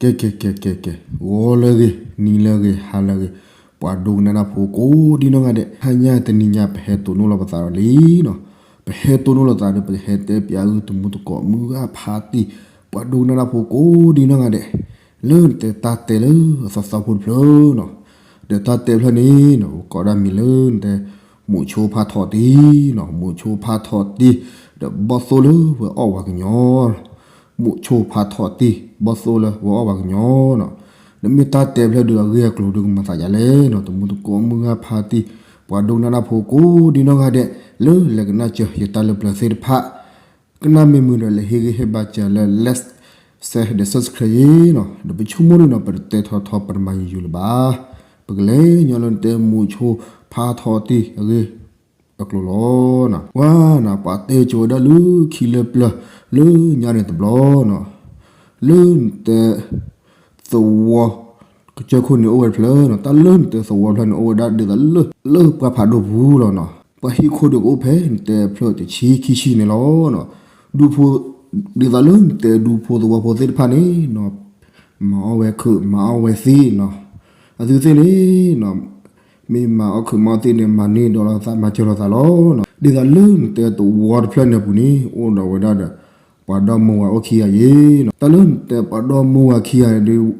ကဲ ကဲ ကဲ ကဲ ကဲ, ဂီၤလၢအဂ့ၤ, နံၤလၢအဂ့ၤ, ဟါလၢအဂ့ၤ, ပှၤဒိကနၣ်တၢ်ဖိကိးဒံနီၢ်ဂၤဒဲး, တဟါညါတနံၤညါ ပဟဲတိၢ်နီၣ်လီၤပသးဒီးလံနီၤ, ပဟဲတိၢ်နီၣ်လီၤသးဒီး ပဟဲတဲပၠးသုတမူတကိးမုၢ်ဂၤဖါတံၢ်, ပှၤဒိကနၣ်တၢ်ဖိကိးဒံနီၢ်ဂၤဒဲး, လၢနတဲတၢ်တဲလၢအသီသီဖိတဖျၢၣ်နီၤ, ဒီးတၢ်တဲဖျၢၣ်န့ၣ်နီၤ ပကိးဒၣ်မံၤလၢနတဲ မူးဆိဖါထီတံၢ်နီၤ, မူးဆိဖါထီတံၢ်, ဒီးဘီၣ်သိၣ်လၢဝဲအီၣ်ဝဲကညီ မူးဆိဖါထီတံၢ် ဘီၣ်သိၣ်လၢဝဲအီၣ်ဝဲကညီနီၤ, ဒီးမ့ၢ်တၢ်တဲဖျၢၣ်ဒုးအဂ့ၢ်အကျိၤဒုးကမၤသးဒ်လဲၣ်နီၤ, တမူတကိးမုၢ်ဂၤဖါတံၢ်, ပှၤဒိကနၣ်တၢ်ဖိကိးဒံနီၢ်ဂၤဒဲး, လၢလဲၤကနၣ်စၢၤယတၢ်လၢပျၢၤသ့ၣ်တဖၣ်, ကနၣ်မ့ၢ်မုာ်ဒီးလဲၤဟ့ၣ်ဂံၢ်ဟ့ၣ်ဘါစၢၤလၢ like share ဒီး subscribe ယ့နီၤ, ဒီးပဆိကမိၣ်ဒုးနီၤ ပတတဲထီထီပတမၤယံၤယံၤလၢၤဘၣ်, ပကလဲၤညီလၢနတဲမူးဆိဖါထီတံၢ်အဂ့ၢ် အကျိၤလီၤ. ဝဲနီၤ ပှၤတဲကၠိဝဲဒၣ်လၢခံလၢပျၢၤ လၢညါန့ၣ်တဘျီနီၤ, လၢနတဲ သဝီ ကစၢၢ်ခိၣ်န့ၣ်အိၣ်ဝဲတဖျၢၣ်နီၤ, တၢ်လၢနတဲသဝီတဖျၢၣ်န့ၣ် အိၣ်ဝဲဒၣ်ဒ်သိးလၢ လၢပှၢ်ဖးဒိၣ်ပူၤလီၤနီၤ, ပှၤဟံၣ်ခိၣ်ဒုးကအိၣ်ဖဲနတဲဖျၢၣ်တဆံခံဆံန့ၣ်လီၤနီၤ, ဒူဖိ ဒ်သိးလၢနတဲဒူဖိသဝီဖိသ့ၣ်တဖၣ်န့ၣ်နီၤ မၤအီၣ်ဝဲခုး မၤအီၣ်ဝဲသံးနီၤ, အသုသ့ၣ်န့ၣ်နီၤ မ့ၢ်မၤအီၣ်ခုးမၤအီၣ်သံးန့ၣ် မၤန့ၢ်ဒီးလီၤသး မၤစၢၤလီၤသးလီၤနီၤ, ဒ်သိးလၢနတဲသဝီတဖျၢၣ်န့ၣ်အပူၤန့ၣ် အိၣ်ဒီးဝဲဒၣ်ဒီး ပှၤဒီမါဝၤအိၣ်ခံဂၤယ့နီၤ, တၢ်လၢနတဲပှၤဒီမါဝၤခံဂၤဒုး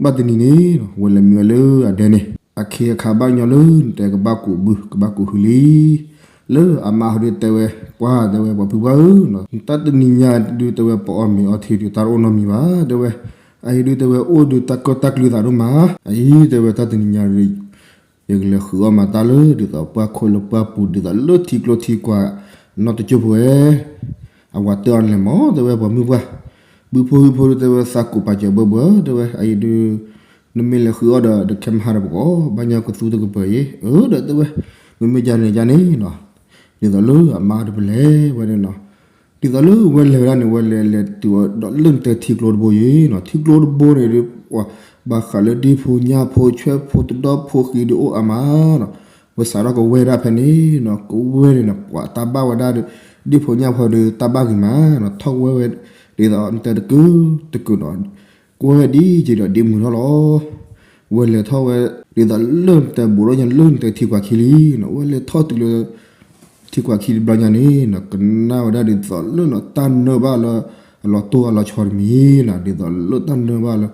ဘၣ်တနံၤန့ၣ်နီၤ ဝဲလဲၤမံဝဲလၢအဒဲန့ၣ် အခ့အခါဘၣ်ညီလၢနတဲကဘၣ်ကူးဘု ကဘၣ်ကူးဟုလံ, လၢအမါဟီဒုးတဲဝဲ ပှၤတဲဝဲပှၤဖုပှၢ်ဧၢနီၤ, တၢ်တနံၤညါဒုးတဲဝဲပအီၣ်မ့ၤအီထံဒုး တၢ်တအိၣ်နီတမံၤဘၣ်, တဲဝဲ အအံၤဒုးတဲဝဲအိၣ်ဒုးတၢ်ကၢၣ်တၢ်ကျူသးဒိၣ်မး, အအံၤတဲဝဲတၢ်တနံၤညါဒုး ယကလဲၤဃုအီၣ်မၤတၢ်လၢ ဒ်သိးပှၢ်ခိၣ်လၢပှၢ်ပူၤ ဒ်သိးလၢထံကျိထံကွာ် နီၢ်တကၠိၢ်ဖိဝဲ အဝၤတၢ်အီၣ်လဲၤမၢ် တဲဝဲပှၤမုၣ်ပှၢ်, ဘုဖိဟုဖိဒုးတဲဝဲသးကူးပာ်စၢၤဘၢဘၢ တဲဝဲ အအံၤဒုး နမ့ၢ်လဲၤဃုအီၣ်ဒီး တခဲမဟါဒီးပကီၢ် ဘၣ်ညါကသူတကပၤအံၤ အၢ ဒီးတဲဝဲ မ့မ့ၢ်ဒ်န့ၣ်ဒ်န့ၣ်နီၤ, ဒ်သိးလၢအမါတပလဲၤဝဲန့ၣ်နီၤ, ဒ်သိးလၢဝဲလဲၤဝဲဒၣ်န့ၣ် ဝဲလဲၤလဲၤတုၤဒီးလၢနတဲထံကျိတဘိယ့နီၤ, ထံကျိတဘိန့ၣ်ဒုး ပှၤဘၣ်ဃးလၢဒ့ဖိညၣ်ဖိဆွဲၣ်ဖိတဒီဖိဃံးဒုး အိၣ်အါမးနီၤ, ဝဲစးထီၣ်ကဝဲဒၣ်ဖဲန့ၣ်နီၤ, ကဝဲန့ၣ်နီၤ ပှၤတၢ်ဘၣ်ဝဲဒၣ်ဒီး ဒ့ဖိညၣ်ဖိဒုးတၢ်ဘၣ်ဂ့ၤမးနီၤ, ထီၣ်ဝဲဝဲ ဒ်သိးနတဲတကုာ်တကုာ်နီၤ ကွဲဝဲဒ်က့ၤဒီးဒ့မုာ်ထီၣ်လီၤ. ဝဲလဲၤထီၣ်ဝဲ ဒ်သိးလၢနတဲဘူးဒီးညါလၢနတဲထံကွၢ်ခံလံနီၤ, ဝဲလဲၤထီၣ်တုၤလၢ ထံကွၢ်ခံတဘျီညါန့ၣ်နီၤ ကနၣ်ဝဲဒၣ်ဒ်သိးလၢနီၤ တၢ်နၢဘၣ်လၢ အလီၤတိၢ်အလီၤဆီတမံၤနီၤ, ဒ်သိးလၢတၢ်နၢဘၣ်လၢ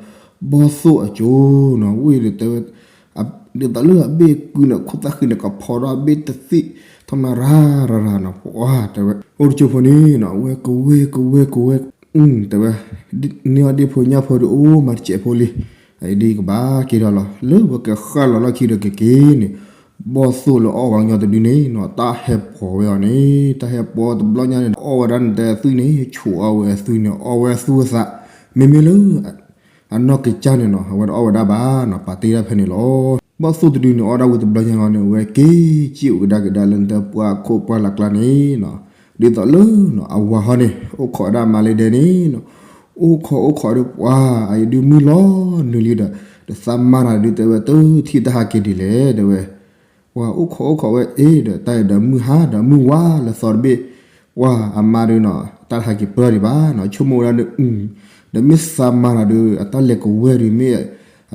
ဘီၣ်သိၣ်အကၠိနီၤ, ဝ့ၢ်ဒုးတဲဝဲ ဒ်သိးလၢအဘ့ၣ်ကုန့ၣ် ခိၣ်သၣ်ဃံန့ၣ် ကဖီထီၣ်အဘ့ၣ်တသံၣ် ထီၣ်မးရၤရၤရၤနီၤ, ပှၤတဲဝဲ အိၣ်တကၠိၢ်ဖိန့ၣ်နီၤ အဝဲကဝဲကဝဲကဝဲ တဲဝဲ န့ၢ်အီၣ်ဒ့ၣ်ဖိညၣ်ဖိဒုးအိၣ်မးတစဲးဖိလံ, အအံၤဒ်ကဘၣ်က့ၤထီၣ်လီၤ, လၢဝဲကဃၣ်လီၤလီၢ်ခံဒီးကက့ၤန့ၣ် ဘီၣ်သိၣ်လၢအီၣ်ဝဲကညီတဒုန့ၣ်နီၤ တၢ်ဟဲပိာ်ဝဲအီၤန့ၣ် တၢ်ဟဲပိာ်တဘျီညါန့ၣ် အီၣ်ဝဲဒၣ်နတဲအသွံၣ်န့ၣ် ဆိးအီၣ်ဝဲအသွံၣ်န့ၣ် အီၣ်ဝဲအသူၣ်အသး, မ့မ့ၢ်လၢ အနီၢ်ကစၢ်န့ၣ်နီၤ အဝဲတအီၣ်ဝဲဒၣ်ဘၣ်နီၤ ပာ်တ့ၢ်ဒၣ်ဖဲန့ၣ်လီၤ. ဘီၣ်သိၣ်တဒုန့ၣ် အီၣ်ဒၣ်ဝံၤတဘျီညါန့ၣ် အဝဲက့ၤစံၣ်အိၣ်ကဒါက့ၤဒၣ်လၢနတဲပှၢ်ခိၣ်ပှၢ်လၢ်ကျါန့ၣ်နီၤ, ဒ်သိးလၢနီၤ အဝၤဟီန့ၣ် အိၣ်ခိးဒၣ်မါလၢဒဲန့ၣ်နီၤ, အိၣ်ခိးအိၣ်ခိးဒီးပှၤ အအံၤဒုးမုၢ်လီၤနုာ်လံဒီး ဒီးသးမါတၢ်ဒုးတဲဝဲ တထံၣ်တၢ်ဟးက့ၤဒ်လဲၣ် တဲဝဲ ပှၤအိၣ်ခိးအိၣ်ခိးဝဲအ့ၣ်ဒီး တၢ်အဲၣ်ဒိးမုၢ်ဟါဒီးမုၢ်ဝါလၢသီတဘ့ၣ်, ပှၤအမါဒုးနီၤ တၢ်တဟးက့ၤပၢၢ်ဒံးဘၣ်နီၤ ဆိကမိၣ်ဝဲဒၣ်ဒုး, ဒီးမ့ၢ်သးမါတၢ်ဒုး အတၢ်လဲၤကဝဲၢ်ဒုး မ့ၢ်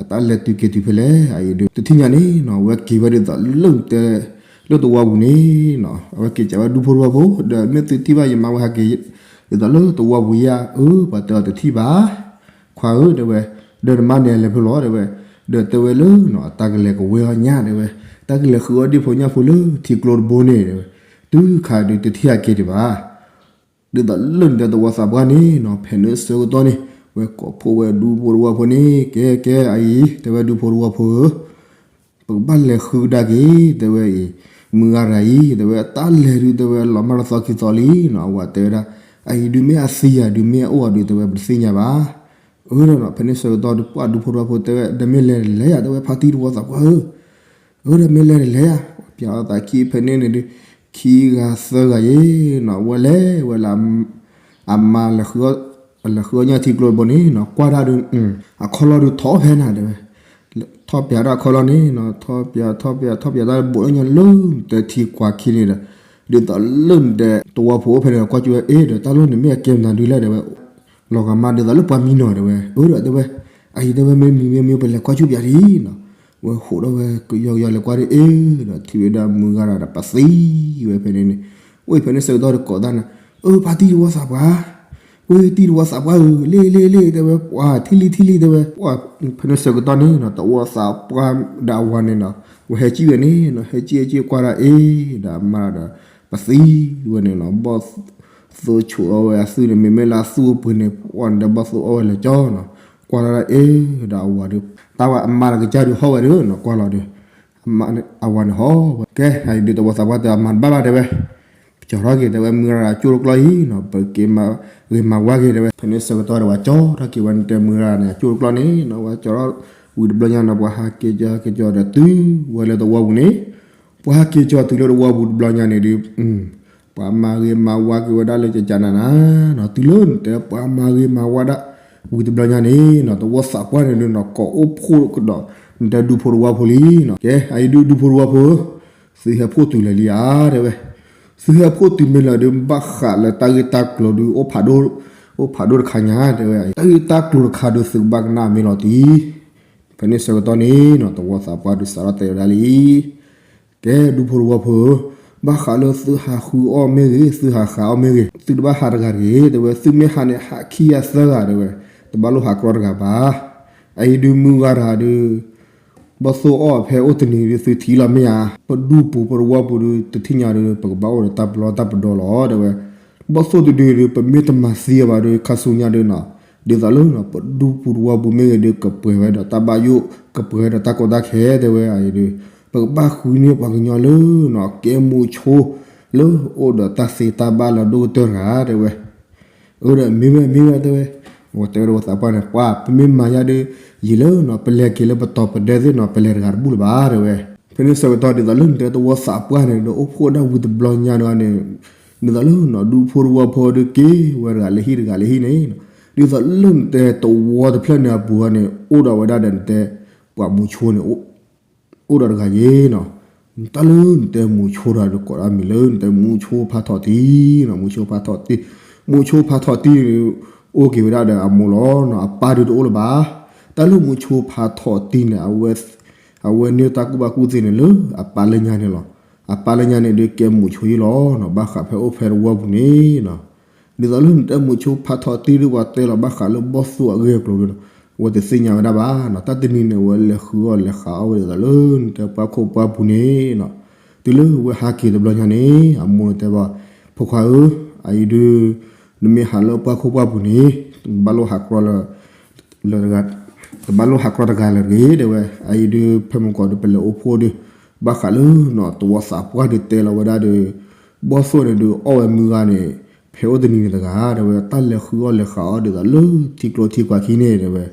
အတၢ်လဲၤတုၤက့ၤတုၤဖဲလဲၣ် အအံၤဒုး တထံၣ်ညါန့ၣ်နီၤ အဝဲက့ၤဝဲဒ်သိးလၢနတဲ လၢသဝီပူၤန့ၣ်နီၤ အဝဲက့ၤစံးဝဲဒူဖိတဝီဖိ ဒီးမ့ၢ်သုထံၣ်ဘၣ်ယမါဝဲဟးက့ၤ ဒ်သိးလၢသဝီပူၤယါ အၢ ပှၤတဲအီၤတထံၣ်ဘၣ် ခွါဧၢ တဲဝဲ, ဒီးနမါန့ၣ်အလဲၤဖဲလဲၣ် တဲဝဲ, ဒီးတဲဝဲလၢနီၤ တၢ်ကလဲၤကဝဲၢ်အီၣ်ညါ တဲဝဲ, တၢ်ကလဲၤဃုအီၣ်ဒ့ၣ်ဖိညၣ်ဖိလၢထံကျိတဘိန့ၣ် တဲဝဲ, တုၤခါဒုးတထံၣ်ဟးက့ၤဒံးဘၣ်. ဒ်သိးလၢနတဲသဝီသးပှၢ်န့ၣ်နီၤ ဖဲန့ၣ်ဆၢကတီၢ်န့ၣ် ဝဲကိးဖှိၣ်ဝဲဒူဖိတဝီဖိန့ၣ် ကဲကဲအအံၤ တဲဝဲဒူဖိတဝီဖိဧၢ ပကဘၣ်လဲၤဃုကဒါက့ၤ တဲဝဲအံၤ, မုၢ်ဂၤရၤအံၤ တဲဝဲ တၢ်လဲၤဒုး တဲဝဲ လီၤမၢ်လီၤသီခံသီလံနီၤ အဝၤတဲဝဲဒၣ်, အအံၤဒုးမ့ၢ်အသံယၤဒုးမ့ၢ်အအိၣ်အီၤဒုး တဲဝဲ ပတသ့ၣ်ညါဘၣ်. အၢဒီးနီၤ ဖဲန့ၣ်ဆၢကတီၢ်ဒုး ပှၢ်ဒူဖိတဝီဖိတဲဝဲ ဒီးမ့ၢ်လဲၤတလဲၤယၤ တဲဝဲ ဖါတံၢ်တဝီသးပှၢ်ဧၢ အၢဒီးမ့ၢ်လဲၤတလဲၤယၤ ပျးအသးခံဖဲန့ၣ်န့ၣ်ဒုး ခံဂၤသၢဂၤယ့နီၤ ဝဲလဲၤဝဲလၢ အမါ လဲၤဃုအီၣ်ညၣ်ထံကျိတဘိန့ၣ်နီၤ ကွၢ်တၢ်ဒုး အခီၣ်လီၢ်ဒုးထီၣ်ဖဲနၤတဲဝဲ, ထီၣ်ပျးတၢ်အခီၣ်လီၢ်န့ၣ်နီၤ ထီၣ်ပျးထီၣ်ပျးထီၣ်ပျးတၢ်ဘူးလၢညါလၢနတဲထံကွၢ်ခံန့ၣ်ဒီး ဒ်သိးလၢနတဲသဝီဖိအိၣ်ဖဲန့ၣ် ကွၢ်ကၠိဝဲအ့ၣ်ဒီး တၢ်လီၢ်န့ၣ်မ့ၢ်အကဲမနုၤဒုးလဲၣ်တဲဝဲ, လီၤဂာ်မးဒ်သိးလၢပှၤမံနီၤတဲဝဲ, အၢဒီးတဲဝဲ အအံၤတဲဝဲမ့ၢ်မံၤမ့ၢ်မံၤ ပလဲၤကွၢ်ဆူၣ်ပၠးဒံးနီၤ. ဝဲဟိးဒီးဝဲကယီကယီလဲၤကွၢ်ဒ်အ့ၣ်ဒီး ထံၣ်ဝဲဒၣ်မုၢ်ဂၤဒီးပသံဝဲဖဲန့ၣ်န့ၣ်, အိၣ်ဖဲန့ၣ်ဆၢကတီၢ်ဒီးကိးသၣ်န့ၣ်, အၢ ဖါတံၢ်တဝီသးပှၢ်, ဝဲတံၢ်တဝီသးပှၢ်ဧၢ, လ့ၣ်လ့ၣ်လ့ၣ် တဲဝဲ, ပှၤထံၣ်လံထံၣ်လံ တဲဝဲ, ပှၤဖဲန့ၣ်ဆၢကတီၢ်န့ၣ်နီၤ တဝီသးပှၢ်ဒီးအဝၤန့ၣ်နီၤ ဝဲဟဲကံၣ်ဝဲန့ၣ်နီၤ, ဟဲကံၣ်ဟဲကံၣ်ကွၢ်ဒ်အ့ၣ်ဒီးအမါဒီး ပသံဝဲန့ၣ်နီၤ, ဘီၣ်သိဆိးအီၣ်ဝဲအသွံၣ်န့ၣ် မ့မ့ၢ်လၢအသွံၣ်အပှ့ၤန့ၣ် ပှၢ်န့ၣ်ဒီးဘီၣ်သိအီၣ်ဝဲလၢကၠီနီၤ, ကွၢ်လီၤဒ်အ့ၣ်ဒီးအဝၤဒီး တၢ်ဝဲအမါတကစၢ်ဒုးဟီၣ်ဝဲဒုးနီၤ, ကွၢ်လီၤဒီး အဝၤန့ၣ်ဟီၣ်ဝဲ, ကဲ အအံၤဒုးတဝီသးပှၢ်တဲအမါတဘၣ်ဘၣ်တဲဝဲ, ပကၠီထီၣ်က့ၤတဲဝဲမုၢ်ဂၤဒီးအကၠိတကျီၢ်အံၤနီၤ, ပက့ၤမၤဂ့ၤမၤဝါက့ၤတဲဝဲ, ဖဲန့ၣ်ဆၢကတီၢ်ဒီးပှၤကၠီထီၣ်က့ၤဝဲန့ၣ်တဲမုၢ်ဂၤန့ၣ် အကၠိတကျီၢ်န့ၣ်နီၤ, ပှၤကၠီထီၣ်ဝံၤတဘျီညါနီၤ ပှၤဟးက့ၤကၠီဟဲက့ၤကၠီဒီးတုၤဝဲလၢသဝီပူၤန့ၣ်, ပှၤဟဲက့ၤကၠီတုၤလၢသဝီပူၤတဘျီညါန့ၣ်ဒုး ပှၤမၤဂ့ၤမၤဝါက့ၤဝဲဒၣ်လၢကကနၤနၤနီၤ, တုၤလၢနတဲပှၤမၤဂ့ၤမၤဝါဒၣ်ဝံၤတဘျီညါန့ၣ်နီၤ, တဝီသးပှၢ်န့ၣ်ဒုးနီၤ ကိးအိၣ်ဖှိၣ်ကဒီး နတဲဒူဖိတဝီဖိလံနီၤ, ကဲ အအံၤဒုးဒူဖိတဝီဖိ သုဟဲဖှိၣ်တုၤလၢာ်လံဧါတဲဝဲ, သုဟဲဖှိၣ်တုၤမ့ၢ်လၢာ်ဒီး ဘၣ်ဃးလၢတၢ်ဂ့ၢ်တၢ်ကျိၤဒုး အိၣ်ဖးဒိၣ်တခါညါတဲဝဲ, တၢ်ဂ့ၢ်တၢ်ကျိၤတခါဒုးသုကဘၣ်ကနၣ်မ့ၢ်လီၤတံၢ်, ဖဲန့ၣ်ဆၢကတီၢ်န့ၣ်နီၤ တဝီသးပှၢ်ဒုးစးထီၣ်တဲဝဲဒၣ်လံ ကဲ ဒူဖိတဝီဖိဧၢ, ဘၣ်ဃးလၢသုဟးဃုအီၣ်မ့ၢ်ဂ့ၤ သုဟးဃးအီၣ်မ့ၢ်ဂ့ၤ သုတဘၣ်ဟးတဂၤတဂ့ၤ တဲဝဲ, သုမ့ၢ်ဟးန့ၣ် ဟးခံဂၤသၢဂၤတဲဝဲ, တဘၣ်လိၣ်ဟးကြီတဂၤဘၣ်. အအံၤဒုးမုၢ်ဂၤတဂၤဒုး ဘီၣ်သိၣ်အီၣ်ဖဲအိၣ်တနံၤဒုး သုထံၣ်လီၤမ့ၢ်ဧါ, ပဒူပူၤပတဝီပူၤဒုး တထံၣ်ညါဒုး ပကဘၣ်အိၣ်ဒီးတၢ်ပလီၢ်တၢ်ပဒီလီၤတဲဝဲ, ဘီၣ်သိၣ်တဒုဒုး ပမ့ၢ်တမၤသံအီၤဘၣ်ဒုး ခါဆူညါဒုးနီၤ, ဒ်သိးလၢပဒူပူၤတဝီပူၤမ့ၢ်ဂ့ၤဒုး ကပှဲၤဝဲဒီးတၢ်ဘၣ်ယိၣ် ကပှဲၤဝဲဒီးတၢ်ကီတၢ်ခဲတဲဝဲ, အအံၤဒုး ပကဘၣ်ဃုန့ၢ်ပှၤကညီလၢနီၤ ကဲမူဆိလၢအိၣ်ဒီးတၢ်သ့တၢ်ဘၣ်လၢအဒိၣ်ကတၢၢ်တဂၤတဲဝဲ, အၢဒီးမ့ၢ်ဝဲမ့ၢ်ဝဲတဲဝဲ, ဝဲတဲဝဲဒီးဝဲသးပှၢ်န့ၣ် ပှၤ ပမ့ၢ်မၤယါဒုး ယံာ်လၢနီၤ ပလဲၤက့ၤလၢပတီၤပဒဲသ့ၣ်နီၤ ပလဲၤတဂၤတဘူၣ်လၢၤဘၣ်တဲဝဲ, ဖဲန့ၣ်ဆၢကတီၢ်ဒ်သိးလၢနတဲတဝီသးပှၢ်န့ၣ်ဒီး အိၣ်ဖှိၣ်ဒၣ်ဝံၤတဘျီညါဒီးန့ၣ်, ဒ်သိးလၢနီၤ ဒူဖိတဝီဖိဒုးက့ၤဝဲတဂၤလၢဟံၣ်တဂၤလၢဟံၣ်န့ၣ်, ဒ်သိးလၢနတဲတဝီတဖျၢၣ်န့ၣ်အပူၤန့ၣ် အိၣ်ဒီးဝဲဒၣ်ဒီးနတဲ ပှၤမူဆိန့ၣ် အိၣ်ဒီးတဂၤယ့ၤနီၤ, တၢ်လၢနတဲမူဆိတဂၤဒီးကိးဒၣ်မံၤလၢနတဲမူဆိဖးထီၣ်တံၢ်နီၤ, မူဆိဖးထီၣ်တံၢ်, မူဆိဖးထီၣ်တံၢ်န့ၣ် အိၣ်က့ၤဝဲဒၣ်ဒီးအမိၢ်လီၤနီၤ, အပၢ်ဒုးတအိၣ်လၢၤဘၣ်. တၢ်လၢမူဆိဖးထီၣ်တံၢ်န့ၣ် အဝဲန့ၢ်တၢ်ကူၣ်ဘၣ်ကူၣ်သ့န့ၣ်လၢအပၢ်လၢညါန့ၣ်လီၤ. အပၢ်လၢညါန့ၣ်ဒုးကဲမူဆိယ့ၤလီၤနီၤ, ဘၣ်ဃးဖဲအိၣ်ဖဲတဝီပူၤန့ၣ်နီၤ, ဒ်သိးလၢနတဲမူဆိဖးထီၣ်တံၢ်ဒုး ပှၤတဲလီၤဘၣ်ဃးလၢဘီၣ်သိၣ်အဂ့ၢ်အကျိၤဒုးနီၤ, အဝဲတသ့ၣ်ညါဝဲဒၣ်ဘၣ်နီၤ, တၢ်တနံၤန့ၣ် အဝဲလဲၤဃုအီၣ်လဲၤဃးအီၣ်ဝဲဒ်သိးလၢနတဲပှၢ်ခိၣ်ပှၢ်ပူၤန့ၣ်နီၤ, တုၤလၢဝဲဟးက့ၤတဘျီညါန့ၣ် အမိၢ်န့ၣ်တဲဘၣ်, ဖိခွါဧၢ, အအံၤဒုး နမ့ၢ်ဟးလၢပှၢ်ခိၣ်ပှၢ်ပူၤန့ၣ် တဘၣ်လိၣ်ဟးကြီလၢ လၢတဂၤ, တဘၣ်လိၣ်ဟးကြီတဂၤလၢၤတဂ့ၤ တဲဝဲ, အအံၤဒုး ဖဲမုၢ်ကီၢ်ဒုး ပလဲၤအိၣ်ဖှိၣ်ဒုး ဘၣ်ဃးလၢနီၤ တဝီသးပှၢ်ဒုးတဲလီၤဝဲဒၣ်ဒီး ဘီၣ်သိၣ်န့ၣ်ဒုး အီၣ်ဝဲမုၢ်ဂၤန့ၣ် ဖဲအိၣ်တနံၤန့ၣ်တဂၤ တဲဝဲ တၢ်လဲၤဃုအီၣ်လဲၤဃးအီၣ်ဒ်သိးလၢထံကျိထံကွာ်ခံန့ၣ် တဲဝဲ,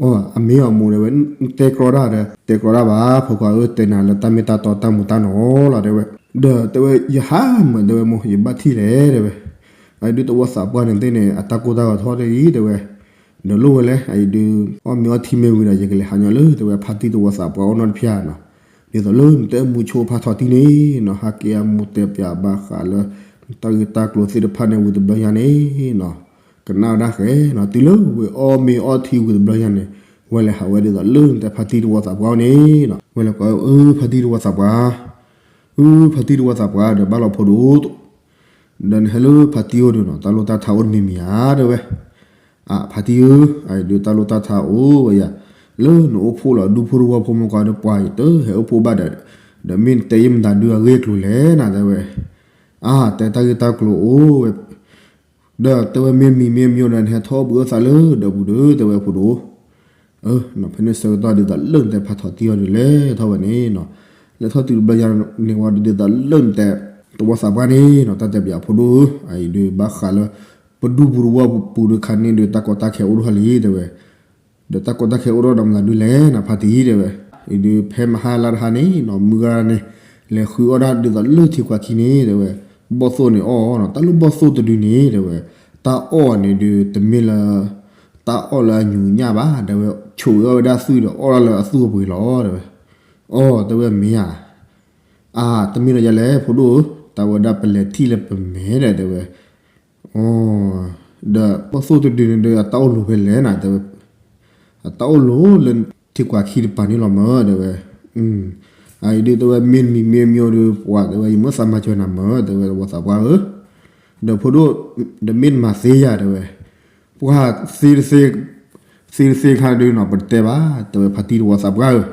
အီ အမ့ၢ်အမိၢ်တဲဝဲ တဲကြီတၢ်ဒီး တဲကြီတၢ်ဘၣ် ဖိခွါဧၢ, တဲနၤလၢတၢ်မ့ၢ်တၢ်တီတၢ်မူၤတၢ်နီၤလီၤ တဲဝဲ, ဒီးတဲဝဲ ယဟးမး တဲဝဲ မိၢ် ယဘၣ်ထံၣ်လဲၣ် တဲဝဲ, အအံၤဒုးတဝီသးပှၢ်န့ၣ်သ့ၣ်န့ၣ် အတၢ်ကိၢ်တၢ်ဂီၤထီၣ်တအံၤ တဲဝဲ, ဒီးလိၣ်ဝဲလဲၣ် အအံၤဒုး အီၣ်မ့ၤအီထံမ့ၢ်ဝံၤဒီး ယကလဲၤဟးညီလၢ တဲဝဲ ဖါတံၢ်တဝီသးပှၢ်အိၣ်နီတဖၣ်နီၤ, ဒ်သိးလၢနတဲမူဆိဖးထီၣ်တံၢ်န့ၣ်နီၤ ဟးက့ၤအမိၢ်တဲပၠးဘၣ်ဃးလၢ တၢ်ဂ့ၢ်တၢ်ကျိၤသ့ၣ်တဖၣ်န့ၣ်ဝံၤတဘျီညါန့ၣ်နီၤ ကနၣ်ဝဲဒၣ်ဃဲနီၤ, တုၤလၢဝဲအီၣ်မ့ၤအီထံဝံၤတဘျီညါန့ၣ် ဝဲလဲၤဟးဝဲဒ်သိးလၢနတဲဖါတံၢ်တဝီသးပှၢ်န့ၣ်နီၤ, ဝဲလဲၤကိး အၢ ဖါတံၢ်တဝီသးပှၢ်, အၢ ဖါတံၢ်တဝီသးပှၢ် ဒီးဘၣ်လီၤဖိဒိၣ် ဒီးနဟဲလၢဖါတံၢ်အိၣ်ဒီးနီၤ တၢ်လိၣ်တၢ်ထါအိၣ်တမံၤမံၤဧါ တဲဝဲ, အၢ ဖါတံၢ်ဧၢ, အအံၤဒုးတၢ်လိၣ်တၢ်ထါအိၣ်ဝဲယၤ, လၢနအိၣ်ဖှိၣ်လီၤ ဒူဖိတဝီဖိမုၢ်ကီၢ်ဒီးပှၤယတဟဲအိၣ်ဖှိၣ်ဘၣ်ဒီး, ဒီးမ့ၢ်နတဲယဲၢ်မတၤဒုးအဂ့ၢ်အကျိၤလဲၣ်နၤ တဲဝဲ, အၢ တဲတၢ်ဂ့ၢ်တၢ်ကျိၤအိၣ်ဝဲ ဒီးတဲဝဲမ့ၢ်မံၤမ့ၢ်မံၤဒီး နဟဲထီၣ်ဘှံးအိၣ်သးလၢဒီးပူၤဒီး တဲဝဲဖိဒိၣ်, ဖဲန့ၣ်ဆၢကတီၢ်ဒ်သိးလၢနတဲဖါထီၣ်တံၢ်အီၤဒီးလဲၤထီၣ်ဝဲန့ၣ်နီၤ, လဲၤထီၣ်တုၤတဘျီညါန့ၣ်ဝံၤဒီးဒ်သိးလၢနတဲ တဝီသးပှၢ်န့ၣ်နီၤ တၢ်တဲပၠးဖိဒိၣ်ဧၢ, အအံၤဒုးဘၣ်ဃးလၢ ပဒူပူၤတဝီပူၤဒုးခါန့ၣ်ဒုး တၢ်ကီတၢ်ခဲအိၣ်ထီၣ်လံ တဲဝဲ, ဒီးတၢ်ကီတၢ်ခဲအိၣ်ထီၣ်ဒီးမတၤဒုးလဲၣ်နၤ ဖါတံၢ် တဲဝဲ, အံၤဒုးဖဲမဟါလါတဟါန့ၣ်နီၤ မုၢ်ဂၤန့ၣ် လဲၤဃုအီၣ်ဒၣ်ဒ်သိးလၢထံခွးခံန့ၣ် တဲဝဲ, ဘီၣ်သိၣ်န့ၣ်အီၣ်နီၤ တၢ်လၢဘီၣ်သိၣ်တဒုန့ၣ် တဲဝဲ, တၢ်အီၣ်န့ၣ်ဒုး တမ့ၢ်လၢ တၢ်အီၣ်လၢအညူးညၣ်ဘၣ် တဲဝဲ, ဆိးဝဲအီၣ်ဝဲဒၣ်သွံၣ်ဒီးအီၣ်ဒၣ်လၢအသွံၣ်အပှ့ၤလီၤ တဲဝဲ, အီ တဲဝဲမ့ၢ်ဧါ, အၢ တမ့ၢ်လၢယလဲၣ် ဖိဒိၣ်ဧၢ, တၢ်ဝဲဒၣ်ပလဲၤထံၣ်လၢပမဲာ်ဒီး တဲဝဲ, အီ ဒီးဘီၣ်သိၣ်တဒုန့ၣ်ဒီး အတၢ်အိၣ်လီၤဖဲလဲၣ်နၤ တဲဝဲ, အ အတၢ်အိၣ်လီၤလၢထံကွၢ်ခံတပၤန့ၣ်လီၤမၢ် တဲဝဲ. အအံၤဒုးတဲဝဲ မ့ၢ်မံၤမ့ၢ်မၠိဒုး ပှၤတဲဝဲ ယမ့ၢ်သးမၤစၢၤနၤမၢ် တဲဝဲ သဝီသးပှၢ်ဧၢ. ဒီးဖိဒိၣ် ဒီးမ့ၢ်နမၤသ့ယၤ တဲဝဲ ပှၤသ့တသ့ သ့တသ့ခါဒုးနီၤ ပတတဲဘၣ် တဲဝဲ ဖါတံၢ်သဝီသးပှၢ်ဧၢ.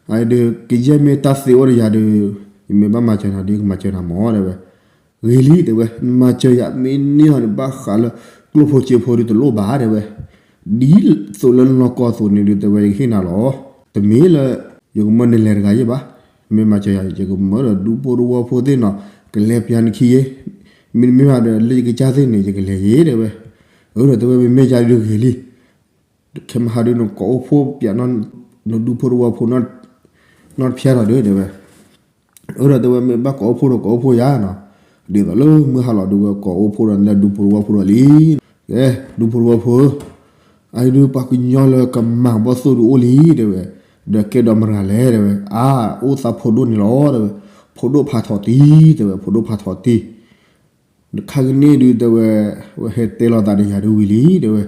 အအံၤဒုး ကယဲၢ်မ့ၢ်တၢ်သ့အိၣ်ဒီးယၤဒုး ယမ့ၢ်ဘၣ်မၤစၢၤနၤဒုး ကမၤစၢၤနၤမၢ် တဲဝဲ. ဂ့ၤလံ တဲဝဲ နမၤစၢၤယၤ မ့ၢ်န့ၢ်အီၤန့ၣ် ဘၣ်ဃးလၢကျိၣ်ဖိစ့ဖိဒုးတလိၣ်ဘၣ် တဲဝဲ. ဒ်သိးလၢလီၢ်ကီၢ်အသိးန့ၣ်ဒုး တဲဝဲ ယကဟ့ၣ်နၤလီၤ. တမ့ၢ်လၢ ယကမၢနလဲၤတဂၤယဲၢ်ဘၣ်. မ့ၢ်မၤစၢၤယၤ ယကမၢဒီးဒူဖိတဝီဖိသ့ၣ်နီၤ ကလဲၤပျၢနခံယဲၢ်. မ့တမ့ၢ်ဘၣ်ဒီးလၢယကစၢ်သ့ၣ်န့ၣ် ယကလဲၤယဲၢ် တဲဝဲ. အၢ ဒီးတဲဝဲ မ့မ့ၢ်ယၤဒုးဂ့ၤလံ ခဲမဟါဒုး နကိးအိၣ်ဖှိၣ်ပျးနီၢ် နဒူဖိတဝီဖိနီၢ် နီၢ်တဖျါထီၣ်ဒုး တဲဝဲ. အၢ ဒီးတဲဝဲ မ့ၢ်ဘၣ်ကိးအိၣ်ဖှိၣ်ဒီးကိးအိၣ်ဖှိၣ်ယၤနီၤ. ဒ်သိးလၢမုၢ်ဟါလီၤဒုး ဝဲကိးအိၣ်ဖှိၣ်ဒီးနဒူဖိတဝီဖိဒီးလံ. ကဲ ဒူဖိတဝီဖိဧၢ, အအံၤဒုးပှၤကညီလၢကမၤဘီၣ်သိၣ်ဒုးအိၣ်လံ တဲဝဲ. ဒီးကဲဒီးမတၤလဲၣ် တဲဝဲ. အါ အိၣ်သးဖိဒိၣ်န့ၣ်လီၤ တဲဝဲ. ဖိဒိၣ်ဖးထီၣ်တံၢ် တဲဝဲ ဖိဒိၣ်ဖးထီၣ်တံၢ် တခါကန့ၣ်ဒုး တဲဝဲ ဝဲဟဲတဲလီၤသးဒီးယၤဒုးဝံၤလံ တဲဝဲ.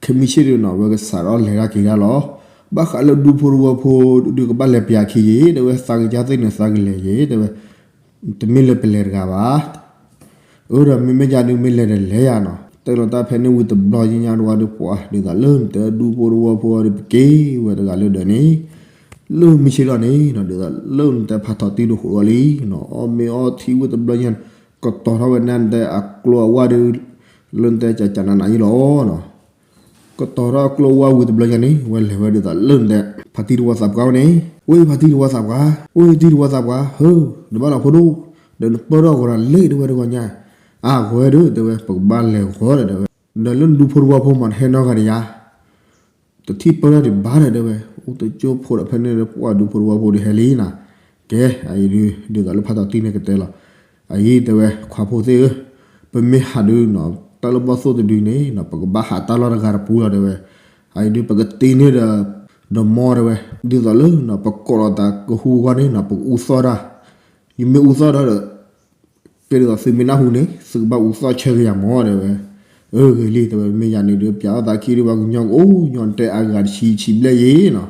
ခဲမုၢ်ဆ့ၣ်ဒုးနီၤ ဝဲကစးထီၣ်လဲၤတၢ်က့ၤတၢ်လီၤ. ဘၣ်ဃးလၢဒူဖိတဝီဖိဒုး ကဘၣ်လဲၤပျၢ်ခံယဲၢ် တဲဝဲ. သးကစၢ်သ့ၣ်န့ၣ် သးကလဲၤယဲၢ် တဲဝဲ. တမ့ၢ်လၢပလဲၤတဂၤဘၣ်. အၢ ဒီးမ့မ့ၢ်ယၤဒုး မ့ၢ်လဲၤဒီးလဲၤယၤနီၤ. တဲလီၤတၢ်ဖဲန့ၣ်ဝံၤတဘျီညါညါတဝီဒုး ပှၤဒ်သိးလၢနတဲ ဒူဖိတဝီဖိဒီး ပက့ၤဝဲတဂၤလၢဒီးန့ၣ် လၢမုၢ်ဆ့ၣ်ထီၣ်န့ၣ်နီၤ ဒ်သိးလၢနတဲဖးထီၣ်တံၢ်ဒုးဟိးထီၣ်လံနီၤ. အီၣ်မ့ၤအီထံဝံၤတဘျီညါ ကတီၤထီၣ်ဝဲဒၣ်နတဲ အကျိအဝါဒုး လၢနတဲကကနးနးအံၤလီၤနီၤ. ကတီၤထီၣ်အကျိအဝါဝံၤတဘျီညါန့ၣ် ဝဲလဲၤဝဲဒ်သိးလၢနတဲ ဖါတံၢ်တဝီသးပှၢ်န့ၣ်. ဝဲဖါတံၢ်တဝီသးပှၢ်, ဝဲတံၢ်တဝီသးပှၢ်ဧၢ, နဘၣ်လီၤဖိဒိၣ်, ဒီးနပၢၢ်ထီၣ်ဂီၤဒီးလ့ၣ် တဲဝဲတဂီၤညါ. အါ ဂီၤဝဲဒုး တဲဝဲ ပကဘၣ်လဲၤဂီၤဒီး တဲဝဲ. ဒီးလၢနဒူဖိတဝီဖိမး နဟဲနီတဂၤဒီးယၤ တထံၣ်ပၢၢ်ထီၣ်ဒံးဘၣ်ဒီး တဲဝဲ. အိၣ်တကၠိဖိဒီး ဖဲန့ၣ်ပှၤဒူဖိတဝီဖိဒီးဟဲလံနီၤ. ကဲ အအံၤဒုး ဒ်သိးလၢဖါထီၣ်တံၢ်န့ၣ်ကတဲလီၤ. အအံၤတဲဝဲ ခွါဖိသ့ၣ်ဧၢ, ပမ့ၢ်ဟးဒုးနီၤ တၢ်လၢဘီၣ်သိၣ်တဒုန့ၣ်နီၤ ပကဘၣ်ဟးတၢ်လီၢ်တဂၤတပူၤလီၤ တဲဝဲ. အအံၤဒုး ပကတ့န့ၢ်ဒီး ဒီးမီ တဲဝဲ. ဒ်သိးလၢနီၤ ပကိးလီၤသးကဟူဂီၢ်န့ၣ်နီၤ ပကအူသီၣ်တၢ်. ယမ့ၢ်အူသီၣ်ဒီး ကဲဒ်သိးသုမ့ၢ်နၢ်ဟူန့ၣ် သုကဘၣ်အူသီၣ်ဆၢက့ၤယၤမီ တဲဝဲ. အၢ ဂ့ၤလံ တဲဝဲ. မ့ၢ်ယၤန့ၣ်ဒုး ပျးအီၣ်သးခံဒုး ပှၤကညီကအိၣ်ညီ နတဲအဂၤတဆံဆံဘျဲၣ်ယဲၢ်နီၤ.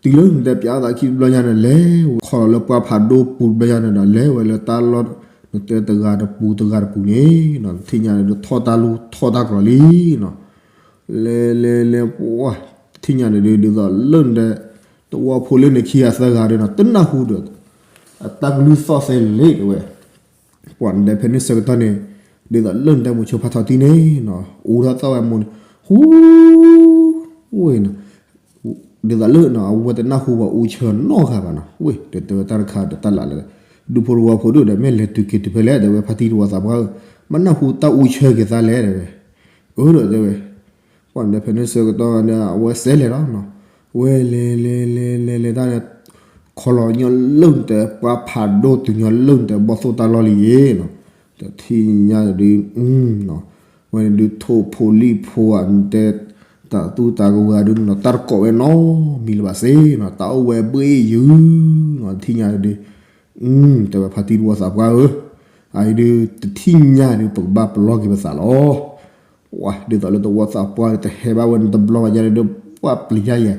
တုၤလၢနတဲပျးအီၣ်သးခံတဘျီညါန့ၣ် လဲၤဝဲခီလီၤလၢပှၢ်ဖးဒိၣ်ပူၤတဘျီညါန့ၣ်ဒီး လဲၤဝဲလၢတၢ်လီၢ် နတဲတဂၤတပူၤတဂၤတပူၤန့ၣ်နီၤ တထံၣ်ညါန့ၣ်ဒုး ထီၣ်တၢ်လူၤထီၣ်တၢ်ကျီၤလံနီၤ. လဲၤလဲၤလဲၤ ပှၤ တထံၣ်ညါန့ၣ်ဒုး ဒ်သိးလၢနတဲ တဝီဖိလၢန့ၣ်ခံဂၤသၢဂၤဒုးနီၤ တနၢ်ဟူဒီး အတၢ်ကလုၢ်သီၣ်သဲလဲၣ် တဲဝဲ. ပှၤနတဲဖဲန့ၣ်ဆၢကတီၢ်န့ၣ် ဒ်သိးလၢနတဲမုဆိဖးထီၣ်တံၢ်န့ၣ်နီၤ အူထီၣ်သီၣ်ဝဲအမိၢ်န့ၣ် ဟူ ဝဲနီၤ. ဒ်သိးလၢနီၤ အဝဲတနၢ်ဟူပှၤအူဆၢနီတဂၤဘၣ်နီၤ. ဝဲ ဒီးတဲဝဲတၢ်တခါဒီးတၢ်လၢ်လၢ ဒူဖိတဝီဖိဒုးဒီး မ့ၢ်လဲၤတုၤက့ၤတုၤဖဲလဲၣ် တဲဝဲ ဖါတံၢ်တဝီသးပှၢ်ဧၢ, မ့ၢ်နၢ်ဟူတၢ်အူဆၢက့ၤသးလဲၣ် တဲဝဲ. အၢ ဒီးတဲဝဲ ပှၤနတဲဖဲန့ၣ်ဆၢကတီၢ်န့ၣ် အဝဲစဲးလဲၤလီၤနီၤ. ဝဲလဲၤလဲၤလဲၤလဲၤလဲၤတၢ်န့ၣ် ခီလီၤညီလၢနတဲ ပှၢ်ဖးဒိၣ်တုၤညီလၢနတဲ ဘီၣ်သိၣ်တၢ်လီၢ်လံယဲၢ်နီၤ. တထံၣ်ညါဒုး ဝဲန့ၣ်ဒုး ထိၣ်ဖိလံၣ်ဖိဧါ နတဲ တၢ်သူတၢ်ကဝဲၤဒုးနီၤ တၢ်တကိးဝဲနီတမံၤလၢၤဘၣ်စ့ၢ်နီၤ တၢ်အိၣ်ဝဲဘှ့ၣ်ယုာ်နီၤ တထံၣ်ညါဒုး တဲဝဲဖါတံၢ်တဝီသးပှၢ်ဧၢ, အအံၤဒုး တထံၣ်ညါဒုး ပကဘၣ်ပလီၢ်က့ၤပသးလီၤ. ဝဲ ဒ်သိးလၢတဝီသးပှၢ်ဒုး တဟဲဘၣ်ဝဲန့ၣ်တဘျီဘၣ်ယၤဒုး ပှၤပျံၤယါယဲၢ်.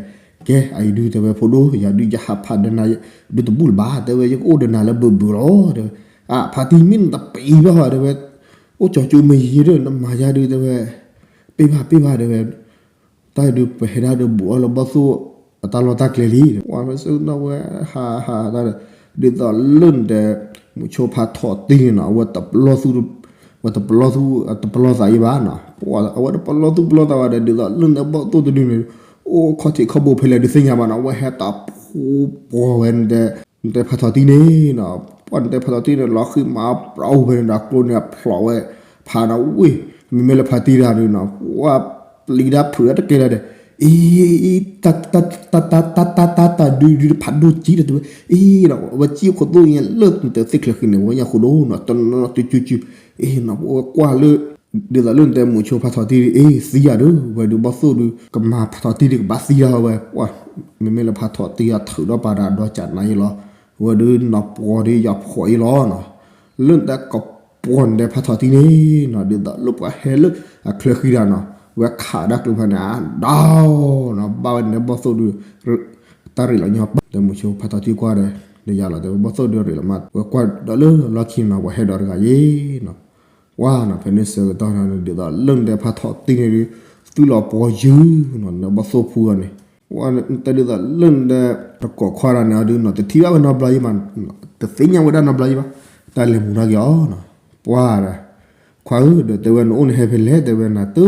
ကဲ အအံၤဒုး တဲဝဲဖိဒိၣ် ယၤဒုးယဟးဖးဒီးနၤ ဒုးတဘူၣ်လၢၤဘၣ် တဲဝဲ ယကအိၣ်ဒီးနၤလၢဘုးဘုးလီၤ တဲဝဲ. အါ ဖါတံၢ်မ့ၢ်နတပံၤဘၣ်ဘၣ် တဲဝဲ အိၣ်ကၠီကၠိမ့ၢ်ယံၤဒုး နမၤယၤဒုး တဲဝဲ ပ့ၢ်ဘၣ်ပ့ၢ်ဘၣ် တဲဝဲ တၢ်ဒုး ပဟဲဒၣ်ဒုးဘူးအီၣ်လၢဘီၣ်သိၣ်အတၢ်လီၢ်တၢ်ကျဲလံ ဝဲဆၢကတီၢ်ဝဲဟးဟးတၢ်ဒီး ဒ်သိးလၢနတဲ မုဆိဖးထီၣ်တံၢ်န့ၣ်နီၤ အဝဲတပလီၢ်သူ ဝဲတပလီၢ်သူ တပလီၢ်သးအံၤဘၣ်နီၤ အဝဲတပလီၢ်သူပလီၢ်သးဘၣ်ဒီး ဒ်သိးလၢနတဲဘီၣ်သိၣ်တဒုန့ၣ် အိၣ်ခီၣ်ထံးခီၣ်ဘိဖဲလဲၣ်ဒုးသ့ၣ်ညါဘၣ်နီၤ အဝဲဟဲတၢ်ဖိပှီၤဝဲနတဲ နတဲဖးထီၣ်တံၢ်န့ၣ်နီၤ ပှၤနတဲဖးထီၣ်တံၢ်န့ၣ် လီၤဃံၤမးပြးအိၣ်ဖဲန့ၣ်ဒီး ကျိန့ၣ်အဖျိးဝဲ ဖးနီၤဝ့ၢ် မ့မ့ၢ်လၢဖါတံၢ်တဂၤဒုးနီၤ ပှၤပျံၤတၢ်ဖုးတၢ်တကဲလၢၤဒီး အံၤ အံၤ တၢ် တၢ် တၢ် တၢ် တၢ် တၢ် တၢ်ဒုးဒုးတဖးဒိၣ်ကံဒီးတဲဝဲ အံၤနီၤ အဝဲကံအခိၣ်သိၣ်ညါလၢနတဲသ့ၣ်ချၢဃံန့ၣ် ဝဲညါဃိဒိၣ်နီၤ တနီၤနီၤတုၤကုကု အံၤနီၤ ပဝဲကွၢ်လၢ ဒ်သိးလၢနတဲမုဆိဖးထီၣ်တံၢ်ဒုး အ့ သံယၤဒုး ဝဲဒုးဘီၣ်သိၣ်ဒုး ကမၤဖးထီၣ်တံၢ်ဒုး ကဘၣ်သံယၤဝဲ ပှၤ မ့မ့ၢ်လၢဖးထီၣ်တံၢ်အထုးဒီးပာ်ဒီးအဒီကနါအံၤလီၤ ဝဲဒုးနီၤပှီၤဒုးယၤဖှီၣ်အံၤလီၤနီၤ လၢနတဲကပှီၤနတဲဖးထီၣ်တံၢ်န့ၣ်နီၤ ဒ်သိးလၢပှၤဟဲလၢအချၢဃံတဂၤနီၤ ဝဲခးဒၣ်ကျိဖးန့ၣ် အဒီးနီၤ ဘၣ်ဝဲန့ၣ်ဘီၣ်သိၣ်ဒု တၢ်ရ့းလီၤညီပၢ် ဒီးမုဆိဖးထီတံၢ်ကွၢ်ဒီး ဒီးယၤလီၤ တဲဝဲဘီၣ်သိၣ်ဒုရ့းလီၤမး ဝဲကွၢ်ဒီးလၢလီၢ်ခံနီၤ ပှၤဟဲဒီးတဂၤယ့ၤနီၤ ပှၤနီၤ ဖဲန့ၣ်ဆၢကတီၢ်န့ၣ် ဒ်သိးလၢနတဲဖးထီတံၢ်န့ၣ်ဒု သူၣ်လီၤပှီၤယုာ်နီၤ နဘီၣ်သိၣ်ဖုအီၤန့ၣ် ပှၤတဲဒ်သိးလၢနတဲ တကိးခွါတဂၤန့ၣ်အီၤဒုနီၤ တထံၣ်ဘၣ်ဝဲနီတဘျီယံၤဘၣ် တသ့ၣ်ညါဝဲဒၣ်နီတဘျီယံၤဘၣ် တၢ်လဲၤမူဒါက့ၤအီၤနီၤ ပှၤဒီး ခွါဧၢ ဒီးတဲဝဲနအိၣ်နဟဲဖဲလဲၣ် တဲဝဲနၤ တ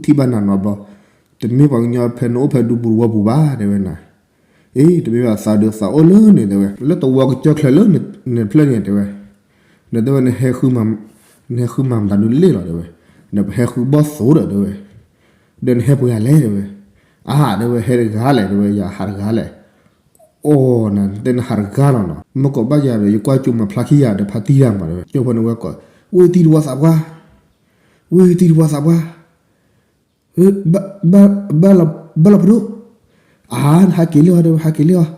ထံၣ်ဘၣ်နၤနီတဘျီ တမ့ၢ်ပှၤကညီဖဲနအိၣ်ဖဲဒူပူၤတဝီပူၤဘၣ် တဲဝဲနၤ အ့ တမ့ၢ်ဘၣ်သးဒီးသးအိၣ်လၢန့ၣ် တဲဝဲ လၢတဝီကစၢၢ်ချၢလၢန့ၣ်တဖျၢၣ်န့ၣ် တဲဝဲ ဒီးတဲဝဲ နဟဲဃုမၤမတၤဒုလ့ၣ်လီၤ တဲဝဲ ဒီးပဟဲဃုဘီၣ်သိၣ်ဒီး တဲဝဲ ဒီးနဟဲပှဲၤဂၤလဲၣ် တဲဝဲ အါ တဲဝဲ ဟဲတဂၤလဲၣ် တဲဝဲ ယဟးတဂၤလဲၣ် အိၣ်နတဲနဟးတဂၤလီၤနီၤ မ့ၢ်ကိးဘၣ်ယၤဒီး ယကွၢ်ကၠိမၤဖျါခံဂၤဒီး ဖါတံၢ်တဂၤမး တဲဝဲ ကၠိဖိန့ၣ်ဝဲကိး ဝ့ၢ်တံၢ်တဝီသးပှၢ် ဝ့ၢ်တံၢ်တဝီသးပှၢ် ဘၣ်လီၤပဒိၣ် အါ နဟးက့ၤလံအီၤ တဲဝဲ ဟးက့ၤလံအီၤ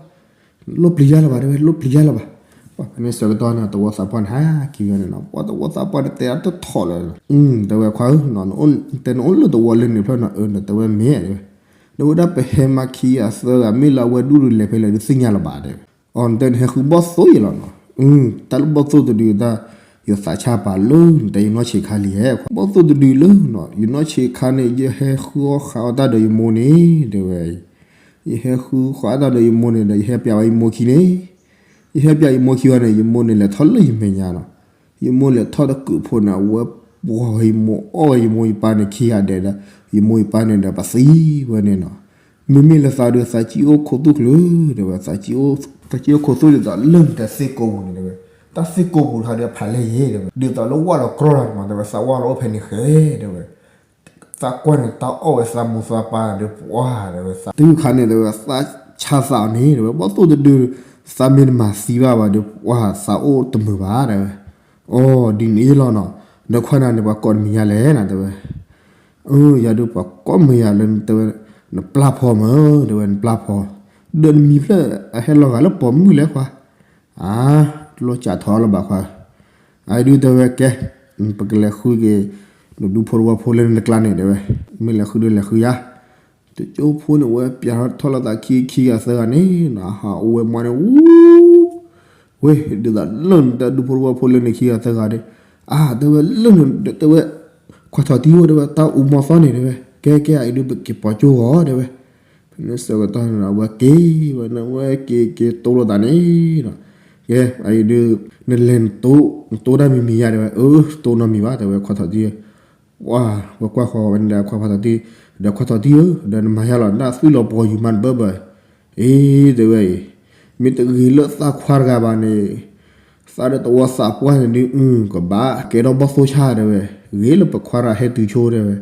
လိၣ်ပျံၤယါလၢၤဘၣ် တဲဝဲ လိၣ်ပျံၤယါလၢၤဘၣ် ပှၤဖဲန့ၣ်ဆၢကတီၢ်န့ၣ် တဝီသးပှၢ်န့ၣ် ဟးက့ၤဝဲန့ၣ်နီၤ ပှၤတဝီသးပှၢ်န့ၣ် တဲအတထီၣ်လၢၤ တဲဝဲ ခွါဧၢ တဲနအိၣ်လၢတဝီလၢန့ၣ်ဖျၢၣ်နီၤ အၢ တဲဝဲ မ့ၢ် တဲဝဲ နဝဲဒၣ်ပဟဲမၤခံဂၤသၢဂၤ မ့ၢ်လၢအဝဲဒူၣ်ဒုလဲၤဖဲလဲၣ်ဒုးသ့ၣ်ညါလၢၤဘၣ် တဲဝဲ အီၤ နတဲနဟဲဃုဘီၣ်သိၣ်ယဲလီၤနီၤ တၢ်လၢဘီၣ်သိၣ်တဒုတၢ် ယသးဆါပာ်လၢ နတဲယနီၢ်ဆံးခါလံဟဲ ဘီၣ်သိၣ်တဒုလၢနီၤ ယနီၢ်ဆံးခါန့ၣ် ယဟဲဃုအီၣ်ဃးအီၣ်တၢ်ဒီးယမိၢ်န့ၣ် တဲဝဲ ယဟဲဃုဃးအီၣ်တၢ်ဒီးယမိၢ်န့ၣ်ဒီး ယဟဲပျးဝဲယမိၢ်ခံန့ၣ် ယဟဲပျးယမိၢ်ခံဝဲန့ၣ် ယမိၢ်န့ၣ်လဲၤထီၣ်လၢယမဲာ်ညါနီၤ ယမိၢ်လဲၤထီၣ်တကုးဖိန့ၣ် အဝဲပှီၢ်ဝဲယမိၢ်အီၣ်ဝဲယမိၢ်ယပၢ်န့ၣ်ခံဂၤဒဲးဒီး ယမိၢ်ယပၢ်န့ၣ်ဒီးပသံဝဲန့ၣ်နီၤ မ့မ့ၢ်လၢသးဒုးသးကံၣ်အိၣ်ခိးသူၣ်ကျၢၤ တဲဝဲ သးကံၣ်အိၣ်ခိးသူၣ်ဒ်သိးလၢနတဲသ့ၣ်ကိးပူၤန့ၣ် တဲဝဲ တၢ်သ့ၣ်ကိးပူၤတခါဒီးဖးလဲၢ်ယဲ တဲဝဲ ဒ်သိးလၢဝၣ်လီၤကြီလီၤမး တဲဝဲ သးဝၣ်လီၤအိၣ်ဖဲန့ၣ်ဃဲ တဲဝဲ သးကွၢ်န့ၣ် တၢ်အီၣ်ဝဲသးမိၢ်သးပၢ်ဒီး ပှၤ တဲဝဲ သးတုၤခါန့ၣ် တဲဝဲ သးဆါသးအီၤန့ၣ် တဲဝဲ ဘီၣ်သိၣ်တဒု သးမ့ၢ်တမၤသံဘၣ်ဘၣ်ဒီး ပှၤသးအိၣ်တမုာ်ဘၣ် တဲဝဲ အိၣ်ဒ်န့ၣ်လီၤနီၤ ဒီးခွါနၤန့ၣ် ပှၤကိးနမံၤယါလဲၣ်နၤ တဲဝဲ အၢ ယၤဒုးပှၤကိးမုာ်ယၤလၢ တဲဝဲ နပျၢ်ဖီမး တဲဝဲ နပျၢ်ဖီ ဒီးနမံၤဖျၢၣ်အဟဲလီၤဂာ်လၢပိာ်မုၣ်လဲၣ်ခွါ အါ တလိၣ်စးထီၣ်လၢၤဘၣ်ခွါ အအံၤဒုးတဲဝဲကဲ ပကလဲၤဃုက့ၤ နဒူဖိတဝီဖိလၢနတကျါန့ၣ် တဲဝဲ မ့ၢ်လဲၤဃုဒုးလဲၤဃုယါ တကၠိဖိန့ၣ် ဝဲပျးထီၣ်လီၤသးခံခံဂၤသၢဂၤန့ၣ်နီၤ ဟးအိၣ်ဝဲမွါန့ၣ် ဝူ ဝဲ ဒ်သိးလၢနတၢ်ဒူဖိတဝီဖိလၢန့ၣ်ခံဂၤသၢဂၤဒီး အါ တဲဝဲလၢန တဲဝဲ ခွါထီၣ်တံၢ်အိၣ် တဲဝဲ တၢ်အူမီၢ်သီန့ၣ် တဲဝဲ ကဲကဲ အအံၤဒုးပက့ၤပိာ်ကၠိဂီၤ တဲဝဲ ဖဲန့ၣ်ဆၢကတီၢ်န့ၣ်ဒီး အဝဲက့ၤဝဲန့ၣ် ဝဲက့ၤက့ၤတိၢ်လိာ်သးန့ၣ်နီၤ ကဲ အအံၤဒုး နလဲၤနတိၢ် နတိၢ်တၢ်မံၤမံၤယါ တဲဝဲ အၢ တိၢ်နီတမံၤဘၣ် တဲဝဲ ခွါထီၣ်တံၢ် ပှၤ ဝဲကွၢ်ဃီၤဝဲန့ၣ်ဒီး ခွါထီၣ်တံၢ် ဒီးခွါထီၣ်တံၢ်ဧၢ ဒီးနမၤယါလီၤ နတၢ်သွံၣ်လီၤပှီၤယုာ်မးနဘၢဘၢ အ့ တဲဝဲအံၤ မ့ၢ်တဂ့ၤလၢသးခွါတဂၤဘၣ်န့ၣ် သးဒီးတဝီသးပှၢ်န့ၣ်ဒုး အု ကဘၣ်ကဲထီၣ်ဘီၣ်သိၣ်ဆၣ် တဲဝဲ ဂ့ၤလၢပခွါတဂၤဟဲတုၤဆိ တဲဝဲ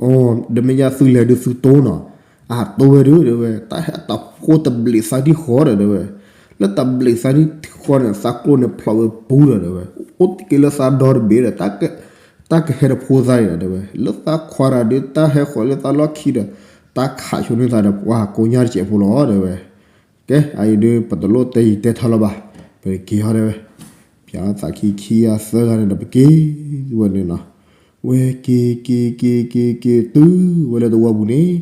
အိ ဒီးမ့ၢ်ယါသုလဲၤဒုးသုတိၢ်နီၤ အတိၢ်ဝဲဒုး တဲဝဲ တၢ်ဟဲအတၢ်ဖိတဘျံးသးဒံၣ်ဃီဒီး တဲဝဲ လၢတၢ်ဘျံးသးဒံၣ်ဃီန့ၣ် သးကျိန့ၣ်ဖျိးဝဲပူၤဒီး တဲဝဲ အိၣ်တက့ၤလၢသးဒီတဘ့ၣ်ဒီး တၢ်ကဟဲတဖိသၣ်န့ၣ်ဒီး တဲဝဲ လၢသးခွါတဂၤဒုး တၢ်ဟဲဃီၤလၢသးလီၢ်ခံဒီး တၢ်ခးဆိန့ၢ်သးဒီး ပှၤကိညါတစဲးဖိလီၤ တဲဝဲ ကဲ အအံၤဒုး ပတလိၣ်တဲယံာ်တဲထီလၢၤဘၣ် ပက့ၤဟီ တဲဝဲ ပျးသးခံခံဂၤသၢဂၤန့ၣ်ဒီး ပက့ၤဝဲန့ၣ်နီၤ ဝဲက့ၤက့ၤက့ၤက့ၤက့ၤတုၤဝဲလၢတဝီပူၤန့ၣ်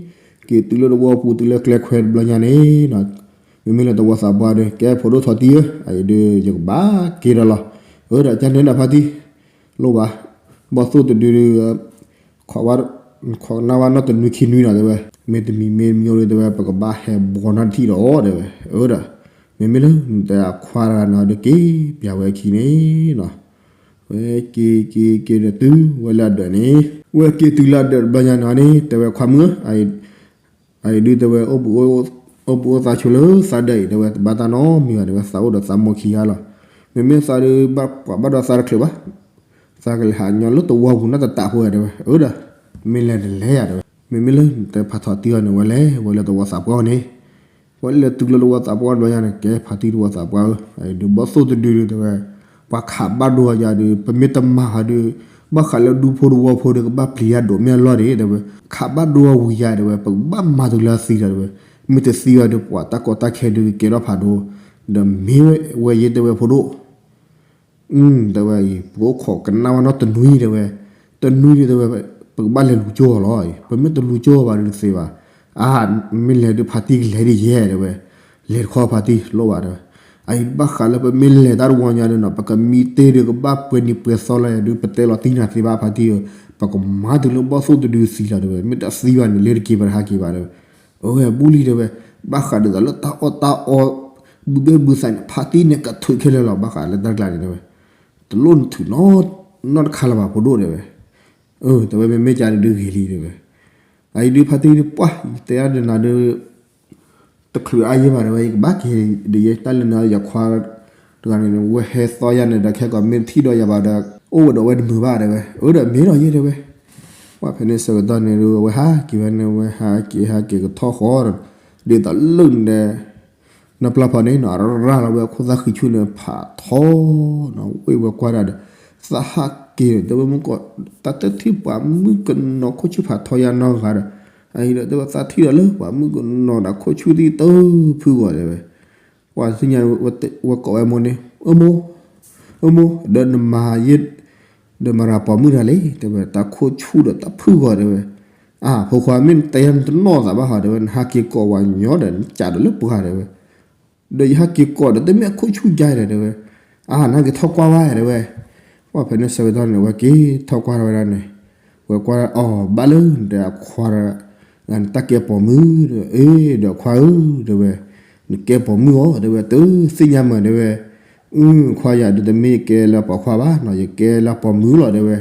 က့ၤတုၤလၢတဝီပူၤ တုၤလၢကျဲခွဲတဘျီညါန့ၣ်နီၤ မ့မ့ၢ်လၢတဝီသးပှၢ်ဒီး ကဲဖိဒိၣ်ထီၣ်တံၢ်ဧၢ အအံၤဒုး ယကဘၣ်က့ၤဒီးလီၤ အၢ ဒီးကန့ၣ်ဒီးဖါတံၢ် လိၣ်ဘၣ် ဘီၣ်သိၣ်တဒုဒု ခိးနၢ်ဝဲနီၢ်တနွံခံနွံနီၤ တဲဝဲ မ့တမံၤမ့တမံၤအိၣ်ဒီး တဲဝဲ ပကဘၣ်ဟဲဘှီနီတထံၣ်ဒီး တဲဝဲ အၢဒီး မ့မ့ၢ်လၢနတဲအခွါတဂၤန့ၣ်ဒီး က့ၤပျးဝဲအခံန့ၣ်နီၤ ဝဲက့ၤက့ၤက့ၤဒီးတုၤဝဲလၢအဒၢးန့ၣ် ဝဲက့ၤတုၤလၢအဒၢးတဘျီညါန့ၣ်န့ၣ် တဲဝဲခွါမုၣ်ဧၢ အအံၤဒုးတဲဝဲ အိၣ်ဘှံးအိၣ်သါဆိလၢသးဒၢးအံၤ တဲဝဲ တဘၣ်တၢ်နီတမံၤဘၣ် တဲဝဲ သးအိၣ်ဒီးသးမိၢ်ခံဂၤလီၤ မ့မ့ၢ်သးဒုး ပှၤဘၣ်ဒီးသးတချုးဘၣ် သးကလဲၤဟးညီလၢတဝီပူၤနီတတးဖိ တဲဝဲ အၢဒီး မ့ၢ်လဲၤတလဲၤယၤ တဲဝဲ မ့မ့ၢ်လၢနတဲဖးထီၣ်တံၢ်အီၤန့ၣ် ဝဲလဲၤဝဲလၢတဝီသးပှၢ်အီၤန့ၣ် ဝဲလဲၤတုၤလၢတဝီသးပှၢ်တဘျီညါန့ၣ် ကဲဖါတံၢ်တဝီသးပှၢ်ဧၢ အအံၤဒုးဘီၣ်သိၣ်တဒုဒုး တဲဝဲ ပှၤခးဘၣ်ဒိယၤဒုး ပမ့ၢ်တမၤဟးဒုး ဘၣ်ဃးလၢဒူဖိတဝီဖိဒီး ကဘၣ်ပျံၤယၤဒိးမ့ၢ်အလီၢ်န့ၣ် တဲဝဲ ခးဘၣ်ဒိဝံၤယၤ တဲဝဲ ပကဘၣ်မၤတုၤလၢအသံဒီး တဲဝဲ မ့ၢ်တသံဘၣ်ဒီး ပှၤတၢ်ကီတၢ်ခဲဒုးကကဲထီၣ်ဖးဒိၣ် ဒီးမ့ၢ်ဝဲယဲ တဲဝဲ ဖိဒိၣ် တဲဝဲအံၤ ပအိၣ်ခိးကနၣ်ဝဲနီတနွံ တဲဝဲ တနွံဒုး တဲဝဲ ပကဘၣ်လဲၤလူၤကၠိအီၤလီၤ. ပမ့ၢ်တလူၤကၠိအီၤဘၣ်ဒီးတသ့ဘၣ်. အါ, မ့ၢ်လဲၤဒုးဖါတံၢ်ကလဲၤဒ်ယဲၢ်တဲဝဲ, လဲၤတခီဖါတံၢ်လိၣ်ဘၣ်တဲဝဲ. အအံၤဘၣ်ဃးလၢ ပမ့ၢ်လဲၤတၢ်တဝီညါဒီးနီၤ ပကမံတ့ၢ်ဒီးကဘၣ်ပှဲၤနံၤပှဲၤသီလၢဒုး ပတဲလီၤတံၢ်နၤသ့ဘၣ်ဖါတံၢ်ဧၢ, ပကမၤတုၤလၢဘီၣ်သိၣ်တဒုသံလီၤတဲဝဲ, မ့ၢ်တသံဘၣ်န့ၣ် လၢတက့ၤဘၣ်တဟးက့ၤဘၣ်တဲဝဲ. အဝဲဘူၣ်လံတဲဝဲ, ဘၣ်ဃးဒ်သိးလၢတၢ်အီၣ်တၢ်အီ ဘုဘ့ၣ်ဘုသးန့ၣ် ဖါတံၢ်န့ၣ်ကထုးခဲလၢာ်လီၤ ဘၣ်ဃးလၢတၢ်ကျါန့ၣ်တဲဝဲ, တလိၣ်နထုးနီတခါလၢၤဘၣ်ဖိဒိၣ်တဲဝဲ. တဲဝဲမ့မ့ၢ်ကန့ၣ်ဒုးဂ့ၤလံတဲဝဲ. အအံၤဒုးဖါတံၢ်ဒုးပှၢ် ယတဲအါဒ်နၤဒုး တချုးအါယဲၢ်ဘၣ်တဲဝဲ, ယကဘၣ်က့ၤဒ်ယဲၢ် တၢ်လၢနၤယခွါတဂၤန့ၣ် ဝဲဟဲသီယၤန့ၣ်ဒီး ခဲကီးမ့ၢ်ထံၣ်ဒီးယၤဘၣ်ဒီး အိၣ်ဝဲဒီးဝဲတမုာ်ဘၣ်တဲဝဲ. အၢဒီးမ့ၢ်ဒီးယဲၢ်တဲဝဲ. ပှၢ်ဖဲန့ၣ်ဆၢကတီၢ်န့ၣ်ဒုး အဝဲဟးက့ၤဝဲန့ၣ် ဝဲဟးက့ၤဟးက့ၤကထီၣ်ဃီဒီး ဒ်သိးလၢန နီၢ်ပျၢ်ဖီန့ၣ်နီၤ ရၢ်လီၤဝဲအခိၣ်သၣ်ဃံဆူၣ်န့ၣ် ဖးထီနီၤ ဝ့ၢ်ဝဲကွၢ်ဒၣ်ဒီး သးဟးက့ၤဒီး တဲဝဲမုၢ်ကီး တၢ်တထံၣ်ပှၤမုၣ်ကနီၤခိၣ်ဆူၣ်ဖးထီယါနီတဂၤဒီး အအံၤဒီးတဲဝဲသးထံၣ်ဒီးလၢပှၤမုၣ်ကနီၤဒီးခိၣ်ဆူၣ်သံၣ်တဖုဂီၤတဲဝဲ. ပှၤသ့ၣ်ညါဝဲကိးဝဲမိၢ်န့ၣ် အၢမိၢ် အၢမိၢ် ဒီးနမၤယဲၢ် ဒီးမၤရၤပိာ်မုၣ်တၢ်လံ တဲဝဲ တၢ်ခိၣ်ဆူၣ်ဒီးတၢ်ဖုၣ်ဂီၤတဲဝဲ. အါ ဖိခွါမ့ၢ်နတဲယၤနတနီၣ်သးဘၣ်ဟီ တဲဝဲ နဟးက့ၤကိးဝဲညီဒီး နကးဒီးလၢပှၤတဲဝဲ. ဒီးယဟးက့ၤကိးဒီး တမ့ၢ်အခိၣ်ဆူၣ်ယါတဲဝဲ. အါ နဟဲက့ၤထီၣ်ကွၢ်ဝဲတဲဝဲ. ပှၢ်ဖဲန့ၣ်ဆၢကတီၢ်န့ၣ် ဝဲက့ၤထီၣ်ကွၢ်ဝဲဒၣ်န့ၣ် ဝဲကွၢ်အီၤ ဘၣ်လၢနတဲအခွါဒီး နတၢ်ကဲပိာ်မုၣ်ဒီး အ့ ဒီးခွါဧၢ တဲဝဲ နကဲပိာ်မုၣ်အီၤ တဲဝဲ တသ့ၣ်ညါမး တဲဝဲ. အု ခွါယၤဒုးတမ့ၢ်ယကဲလၢပိာ်ခွါဘၣ်နီၤ ယကဲလၢပိာ်မုၣ်လီၤ တဲဝဲ.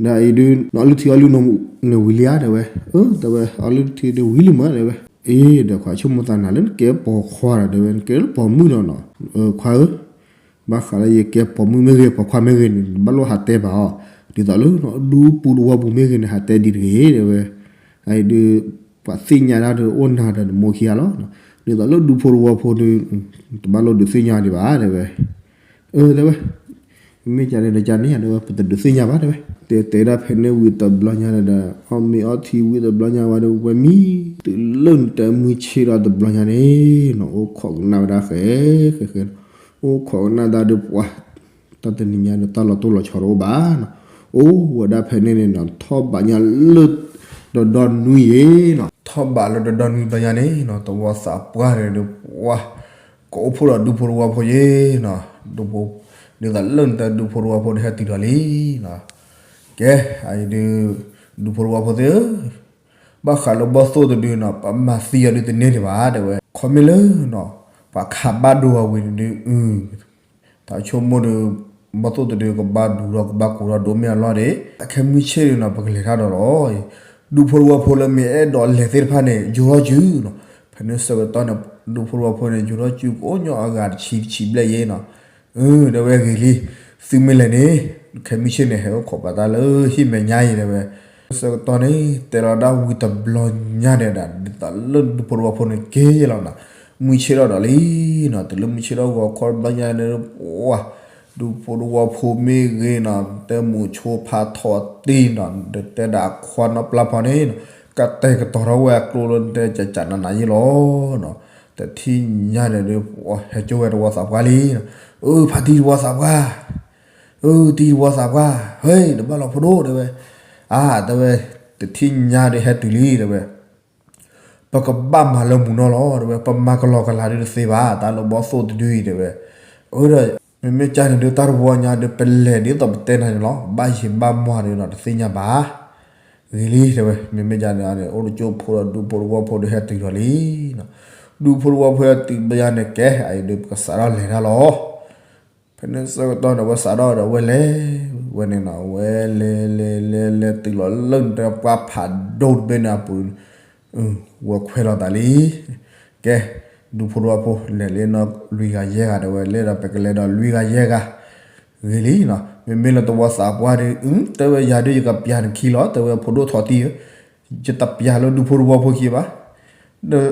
ဒီးအံၤဒုး နအီလုၢ်ထံအီလုၢ်နိန့ၣ်ဝံၤလံဧါ တဲဝဲ. အၢ တဲဝဲ အီလုၢ်ထံဒုးဝံၤလံမး တဲဝဲ. အ့ ဒီးခွါဆိကမိၣ်သးနၤလၢနကဲပိာ်ခွါဒီး တဲဝဲ နကဲလၢပိာ်မုၣ်ဒီးနီၤ ခွါဧၢ ဘၣ်ဃးလၢယကဲပိာ်မုၣ်မ့ၢ်ဂ့ၤ ပိာ်ခွါမ့ၢ်ဂ့ၤန့ၣ် နတဘၣ်လိၣ်ဟးတဲဘၣ်အီၤ, ဒ်သိးလၢ ဒူပူၤတဝီပူၤမ့ၢ်ဂ့ၤန့ၣ် ဟးတဲဒ်တဂ့ၤ တဲဝဲ. အအံၤဒုး ပှၤသ့ၣ်ညါတၢ်ဒုးအိၣ်နၤဒီးနမိၢ်ခံဂၤလီၤ. ဒ်သိးလၢဒူဖိတဝီဖိဒုး တဘၣ်လိၣ်ဒုးသ့ၣ်ညါဒံးဘၣ် တဲဝဲ. အၢ တဲဝဲ မ့ၢ်ကန့ၣ်ဒီးကန့ၣ် တဲဝဲ ပတဒုးသ့ၣ်ညါဘၣ် တဲဝဲ. တဲတဲဒၣ်ဖဲန့ၣ်ဝံၤတဘျီညါဒီး အီၣ်မ့ၤအီထံဝံၤတဘျီညါဝဲဒီး ဝဲမံ တုၤလၢနတဲမုၢ်ဆ့ၣ်ထီၣ်တဘျီညါန့ၣ်နီၤ အိၣ်ခိးကနၣ်ဝဲဒၣ်ဃဲ ဃဲ ဃဲ အိၣ်ခိးကနၣ်တၢ်ဒုးပှၤ တၢ်တနံၤညါဒီးတၢ်လီၤတိၢ်လီၤဆီတအိၣ်ဘၣ်နီၤ. အိၣ်ဝဲဒၣ်ဖဲန့ၣ်န့ၣ်နီၤ ထီၣ်ဘးညါလၢ တဒီနွံယဲၢ်နီၤ ထီၣ်ဘးလၢတဒီနွံတဘျီညါန့ၣ်နီၤ သဝီသးပှၢ်န့ၣ်ဒုးပှၤ ကအိၣ်ဖှိၣ်ဒီးဒူဖိတဝီဖိယဲၢ်နီၤ ဒူဖိ ဒ်သိးလၢနတဲဒူဖိတဝီဖိန့ၣ်ဟဲတုၤဒီးလံနီၤ. ကဲ အအံၤဒုး ဒူဖိတဝီဖိသ့ၣ်ဧၢ ဘၣ်ဃးလၢဘီၣ်သိၣ်တဒုနီၤ ပမၤသံအီၤဒုးတန့ၢ်ဒံးဘၣ် တဲဝဲ ခီမ့ၢ်လၢနီၤ ပှၤခးဘၣ်ဒိအဝံၤန့ၣ်ဒုး အု တၢ်ဆိကမိၣ်ဒီး ဘီၣ်သိၣ်တဒုကဘၣ်ဒူဒီးကဘၣ်ကူးဒီးဒိၣ်မ့ၢ်အလီၢ်ဒံး အခဲမုၢ်ဆ့ၣ်ဒုးနီၤ ပကလဲၤတၢ်ဒီးလီၤ. ဒူဖိတဝီဖိလၢမ့ၢ်အဲၣ်ဒိးလဲၤသ့ၣ်တဖၣ်န့ၣ် ယိၤထီၣ်စုနီၤ ဖဲန့ၣ်ဆၢကတီၢ်န့ၣ် ဒူဖိတဝီဖိန့ၣ် ယိၤထီၣ်စုကအိၣ်ညီအဂၤတဆံတဆံဘျဲၣ်ယဲၢ်နီၤ. အု တဲဝဲဂ့ၤလံ သုမ့ၢ်လဲၤန့ၣ် ခဲမုၢ်ဆ့ၣ်န့ၣ် ဟဲအိၣ်ခိးပာ်တၢ်လၢဟံၣ်မဲာ်ညါအံၤ တဲဝဲ. ဆၢကတီၢ်န့ၣ် တဲလီၤဒၣ်ဝံၤတဘျီညါဒီး ဒ်သိးလၢဒူဖိတဝီဖိန့ၣ်က့ၤလီၤနီၤ မုၢ်ဆ့ၣ်ထီၣ်ဒီးလံနီၤ တုၤလၢမုၢ်ဆ့ၣ်ထီၣ်ဂီၤခီတဘျီညါန့ၣ် ပှၤ ဒူဖိတဝီဖိမ့ၢ်ဂ့ၤနီၤ တဲမူးဆိဖးထီတံၢ်နီၤ ဒီးတဲဒၣ်အခွါနီၢ်ပျၢ်ဖီန့ၣ်နီၤ ကတဲာ်ကတီၤထီၣ်ဝဲအကျိလၢတဲကကးနးနးယဲၢ်လီၤနီၤ. တထံၣ်ညါန့ၣ်ဒီး ပှၤဟဲကၠိဝဲတဝီသးပှၢ်လံနီၤ အု ဖါတံၢ်တဝီသးပှၢ် အု တံၢ်တဝီသးပှၢ် ဟဲ တဘၣ်လီၤဖိဒိၣ်တဲဝဲ. အါ တဲဝဲ တထံၣ်ညါဒီးဟဲတုၤလံတဲဝဲ ပကဘၣ်မၤလၢမူးနီၢ်လီၤ တဲဝဲ ပမၤကလီကလီဒုးတသ့ဘၣ် တၢ်လၢဘီၣ်သိၣ်တဒုအံၤတဲဝဲ. အၢ ဒီး မ့မ့ၢ်ကန့ၣ်ဒုးတၢ်တဝီညါဒုး ပလဲၤဒ်သိးပတဲနၤန့ၣ်လီၤ ဘၣ်ယံၤဘၣ်မီၢ်ဒုးနီၤ တသ့ၣ်ညါဘၣ် ဂ့ၤလံတဲဝဲ မ့မ့ၢ်ကန့ၣ်န့ၣ် အိၣ်တကၠိဖိဒီးဒူဖိတဝီဖိဒုးဟဲတုၤဒီးလံနီၤ. ဒူဖိတဝီဖိဟဲတုၤဘျီညါန့ၣ် ကဲ အအံၤဒုးပကစးထီၣ်လဲၤတၢ်လီၤ. ဖဲန့ၣ်ဆၢကတီၢ်န့ၣ် ဝဲစးထီၣ်ဒီးဝဲလဲၤ ဝဲန့ၣ်နီၤ ဝဲလဲၤလဲၤလဲၤလဲၤတုၤလီၤလၢနတဲပှၢ်ဖးဒိၣ်တဘ့ၣ်န့ၣ်အပူၤ ဝဲခွဲးလီၤသးလံ. ကဲ ဒူဖိတဝီဖိ လဲၤလၢနီၢ်လွံၢ်ဂၤယဲၢ်ဂၤတဲဝဲ လဲၤဒီးပကလဲၤဒီးလွံၢ်ဂၤယဲၢ်ဂၤ ဂ့ၤလံနီၤ. မ့မ့ၢ်လၢတဝီသးပှၢ်ဒုး တဲဝဲယၤဒုးယကပျၢ်နခံလီၤ တဲဝဲဖိဒိၣ်ထီတံၢ်ဧၢ ယတပျၢ်လၢဒူဖိတဝီဖိခံဘၣ် ဒီး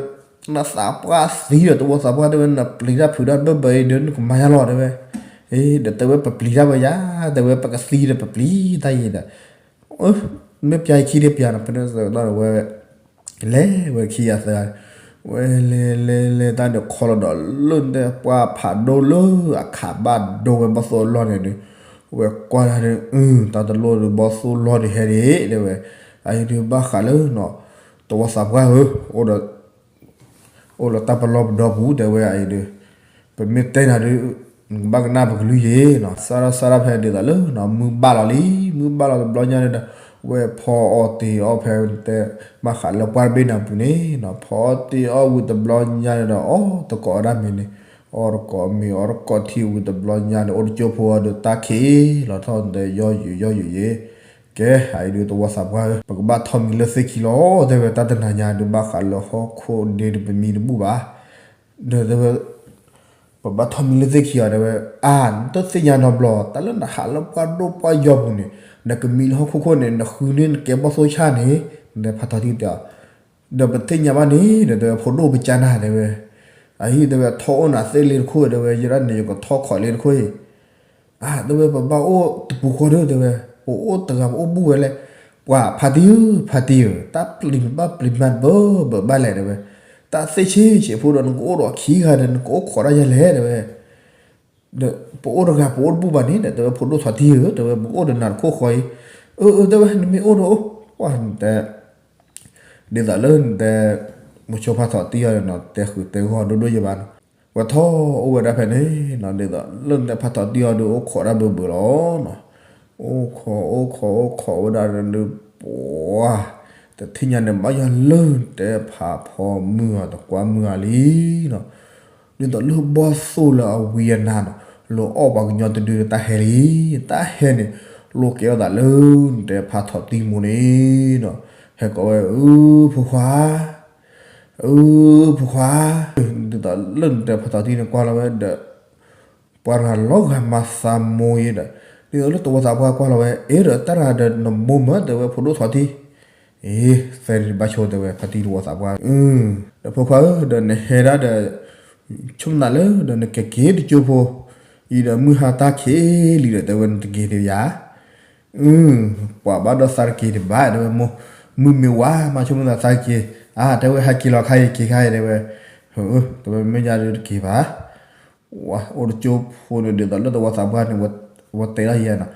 နသးပှၢ်သံဒီးတဝီသးပှၢ်တဲဝဲ နပျံၤတၢ်ဖုးတၢ်ဘၢၣ်ဘၢၣ်အံၤဒီး နကမၤယါလီၤတဲဝဲ. အ့ ဒီးတဲဝဲပပျံၤတၢ်ဝဲယါ တဲဝဲပကသံဒီးပပျံၤတၢ်ယံၤဒီး မ့ၢ်ပျၢ်ယခံဒံးပျၢ်နီၤ ဖဲန့ၣ်ဆၢကတီၢ်ဒီးဝဲ လဲၤဝဲခံဂၤသၢဂၤ ဝဲလဲၤလဲၤလဲၤတၢ်ဒီးခီလီၤဒီးလၢနတဲပှၢ်ဖးဒိၣ်လၢအခးဘၣ်ဒိဝဲဘီၣ်သိၣ်အလီၢ်န့ၣ်ဒီး ဝဲကွၢ်တၢ်ဒီး တၢ်တလိၣ်ဒီးဘီၣ်သိၣ်လီၢ်ဒီးဟဲဒံးတဲဝဲ. အအံၤဒုးဘၣ်ဃးလၢ တဝီသးပှၢ်ဧၢ, အိၣ်ဒီးတၢ်ပလီၢ်ပဒီပူၤ တဲဝဲအအံၤဒုး, ပမ့ၢ်တဲနၤဒုး နကဘၣ်ကနၣ်ပကလုၢ်ယ့ၤနီၤ, စးထီၣ်စးထီၣ်ဖဲဒ်သိးလၢ မုၢ်ဘၣ်လီၤလံ, မုၢ်ဘၣ်လီၤတဘျီညါန့ၣ်ဒီး ဝဲဖီအီၣ်တ့ၤအီၣ်ဖဲတဲ ဘၣ်ဃးလၢပှၢ်တဘ့ၣ်နၤပူၤန့ၣ်နီၤ, ဖီအီၣ်တ့ၤအီၣ်ဝံၤတဘျီညါန့ၣ်ဒီး အီၣ်တကိးဝဲဒၣ်မ့ၤန့ၣ်, အီၣ်တကိးမ့ၤ အီၣ်တကိးထံဝံၤတဘျီညါန့ၣ် အိၣ်တကၠိဖိဒီးတၢ်ခံးလီၤထီၣ်ဒီးယီၢ်ယုာ်ယီၢ်ယုာ်ယ့ၤ, ကဲ အအံၤဒုးတဝီသးပှၢ်ဧၢ, ပကဘၣ်ထီၣ်မံၤလၢသ့ၣ်ခံလီၤ, တဲဝဲတၢ်တနၤညါဒုးဘၣ်ဃးလၢဟီၣ်ခိၣ်ဒ့ဒုးပမံတဘူၣ်ဘၣ်, ဒီးတဲဝဲ ပဘၣ်ထီၣ်မံၤလၢသ့ၣ်ခံအီၤ တဲဝဲ, အါ နတသ့ၣ်ညါနီတဘျီ တၢ်လၢနဟးလၢပှၢ်ဒိၣ်ပှၢ်ယီၤပူၤန့ၣ် နကမံလၢဟီၣ်ခိၣ်ခိၣ်န့ၣ် နဃုန့ၢ်နကဲဘီၣ်သိၣ်ဆၣ်န့ၣ်, နဖးထီတံၢ်တဲအီၤ, ဒီးပသ့ၣ်ညါဘၣ်န့ၣ် ဒီးတဲဝဲ ဖိဒိၣ်ပကၢ်နၤ တဲဝဲ, အဟံၣ်တဲဝဲ ထီၣ်အိၣ်နၤသ့ၣ်လ့တခိၣ် တဲဝဲ ယဲဒၣ်န့ၣ် ယကထီၣ်ခိးလ့တခိၣ်အံၤ အါ တဲဝဲ ပဘၣ်အိၣ်တပူၤဃီဒီး တဲဝဲ, ပအိၣ်တဂၤပအိၣ်ဘူၣ်ဝဲလဲၣ်, ပှၤဖါတံၢ်ဧၢ ဖါတံၢ်ဧၢ, တၢ်ပျံၤဘၣ်ပျံၤမးတဘၢဘၢဘၣ်လဲၣ် တဲဝဲ, တၢ်သ့ၣ်ဆ့ဆ့းဖိဒီး နကအိၣ်ဒီးခံဂၤဒီး နကအိၣ်ခိးတၢ်ယဲလဲၣ် တဲဝဲ, ဒီးပအိၣ်တဂၤပအိၣ်တဘူၣ်ဘၣ်န့ၣ်ဒီး တဲဝဲ ဖိဒိၣ်ထီတံၢ်ဧၢ တဲဝဲ ပကအိၣ်ဒီးနၤတခိၣ်ဃီအံၤ, အၢ အၢ တဲဝဲ နမ့ၢ်အိၣ်ဒီးအိၣ်, ပှၤတဲ ဒ်သိးလၢနတဲ မိၤဆိဖါထီတံၢ်အီၤဒီးနီၤ တဲဃုာ်တဲဂီၢ်ဒိၣ်ဒိၣ်ယဲဘၣ်နီၤ, ပှၤထီၣ်အိၣ်ဝဲဒၣ်ဖဲန့ၣ်နီၤ ဒ်သိးလၢနတဲဖါထီတံၢ်အီၤဒီး အိၣ်ခိးဒၣ်ဘၢဘၢလီၤနီၤ, အိၣ်ခိးအိၣ်ခိးအိၣ်ခိးဝဲဒၣ်ဒီး ပှၤ တထံၣ်ညါန့ၣ် ဘၣ်ယွၤလၢနတဲဖးဖီမုၢ်အီၤ တကွၢ်မုၢ်အီၤလံနီၤ ဒ်သိးလၢဘီၣ်သိၣ်လၢအဝံအနၤနီၤ လီၤအီၣ်ပှၤကညီတဒုတၢ်ဟဲလံ, တၢ်ဟဲန့ၣ် လိၣ်ကဲထီၣ်သးလၢနတဲဖါထီတံၢ်မိၢ်န့ၣ်နီၤ, ဟဲကိးဝဲ အၢ ဖိခွါ, အၢ ဖိခွါ, ဒ်သိးလၢနတဲဖါထီတံၢ်န့ၣ်ကွၢ်လီၤဝဲဒီး ပှၤတဂၤလီၤဂာ်မၤသးမိၢ်အံၤဒီး ဒ်သိးလၢတဝီသးပှၢ်ကွၢ်လီၤဝဲ အ့ဒီးတၢ်တဂၤဒီးနမိၢ်မၢ တဲဝဲ ဖိဒိၣ်ထီတံၢ် အ့ သဲန့ၣ်ဘၣ်ဆိတဲဝဲ ဖါတံၢ်တဝီသးပှၢ်, ဒီးဖိခွါဧၢ ဒီးနဟဲဒၣ်ဒီး ဆိကမိၣ်သးလၢဒီးနကက့ၤတကၠိဖိအံၤဒီး မုၢ်ဟါတၢ်ခံးလံဒီး တဲဝဲနတက့ၤဒံးယၤ, ပှၤဘၣ်ဒီးသးတက့ၤဒံးဘၣ် တဲဝဲ မုၢ်မ့ၢ်ဝါမး ဆိကမိၣ်သးသးက့ၤ, အါ တဲဝဲ ဟဲက့ၤလီၤခါအံၤ က့ၤခါအံၤ တဲဝဲ, တဲဝဲ မ့ၢ်ညါဒီးတက့ၤဘၣ် အိၣ်တကၠိဖိန့ၣ် ဒ်သိးလၢတဝီသးပှၢ်န့ၣ် ဝဲတဲဒၣ်ယဲနီၤ,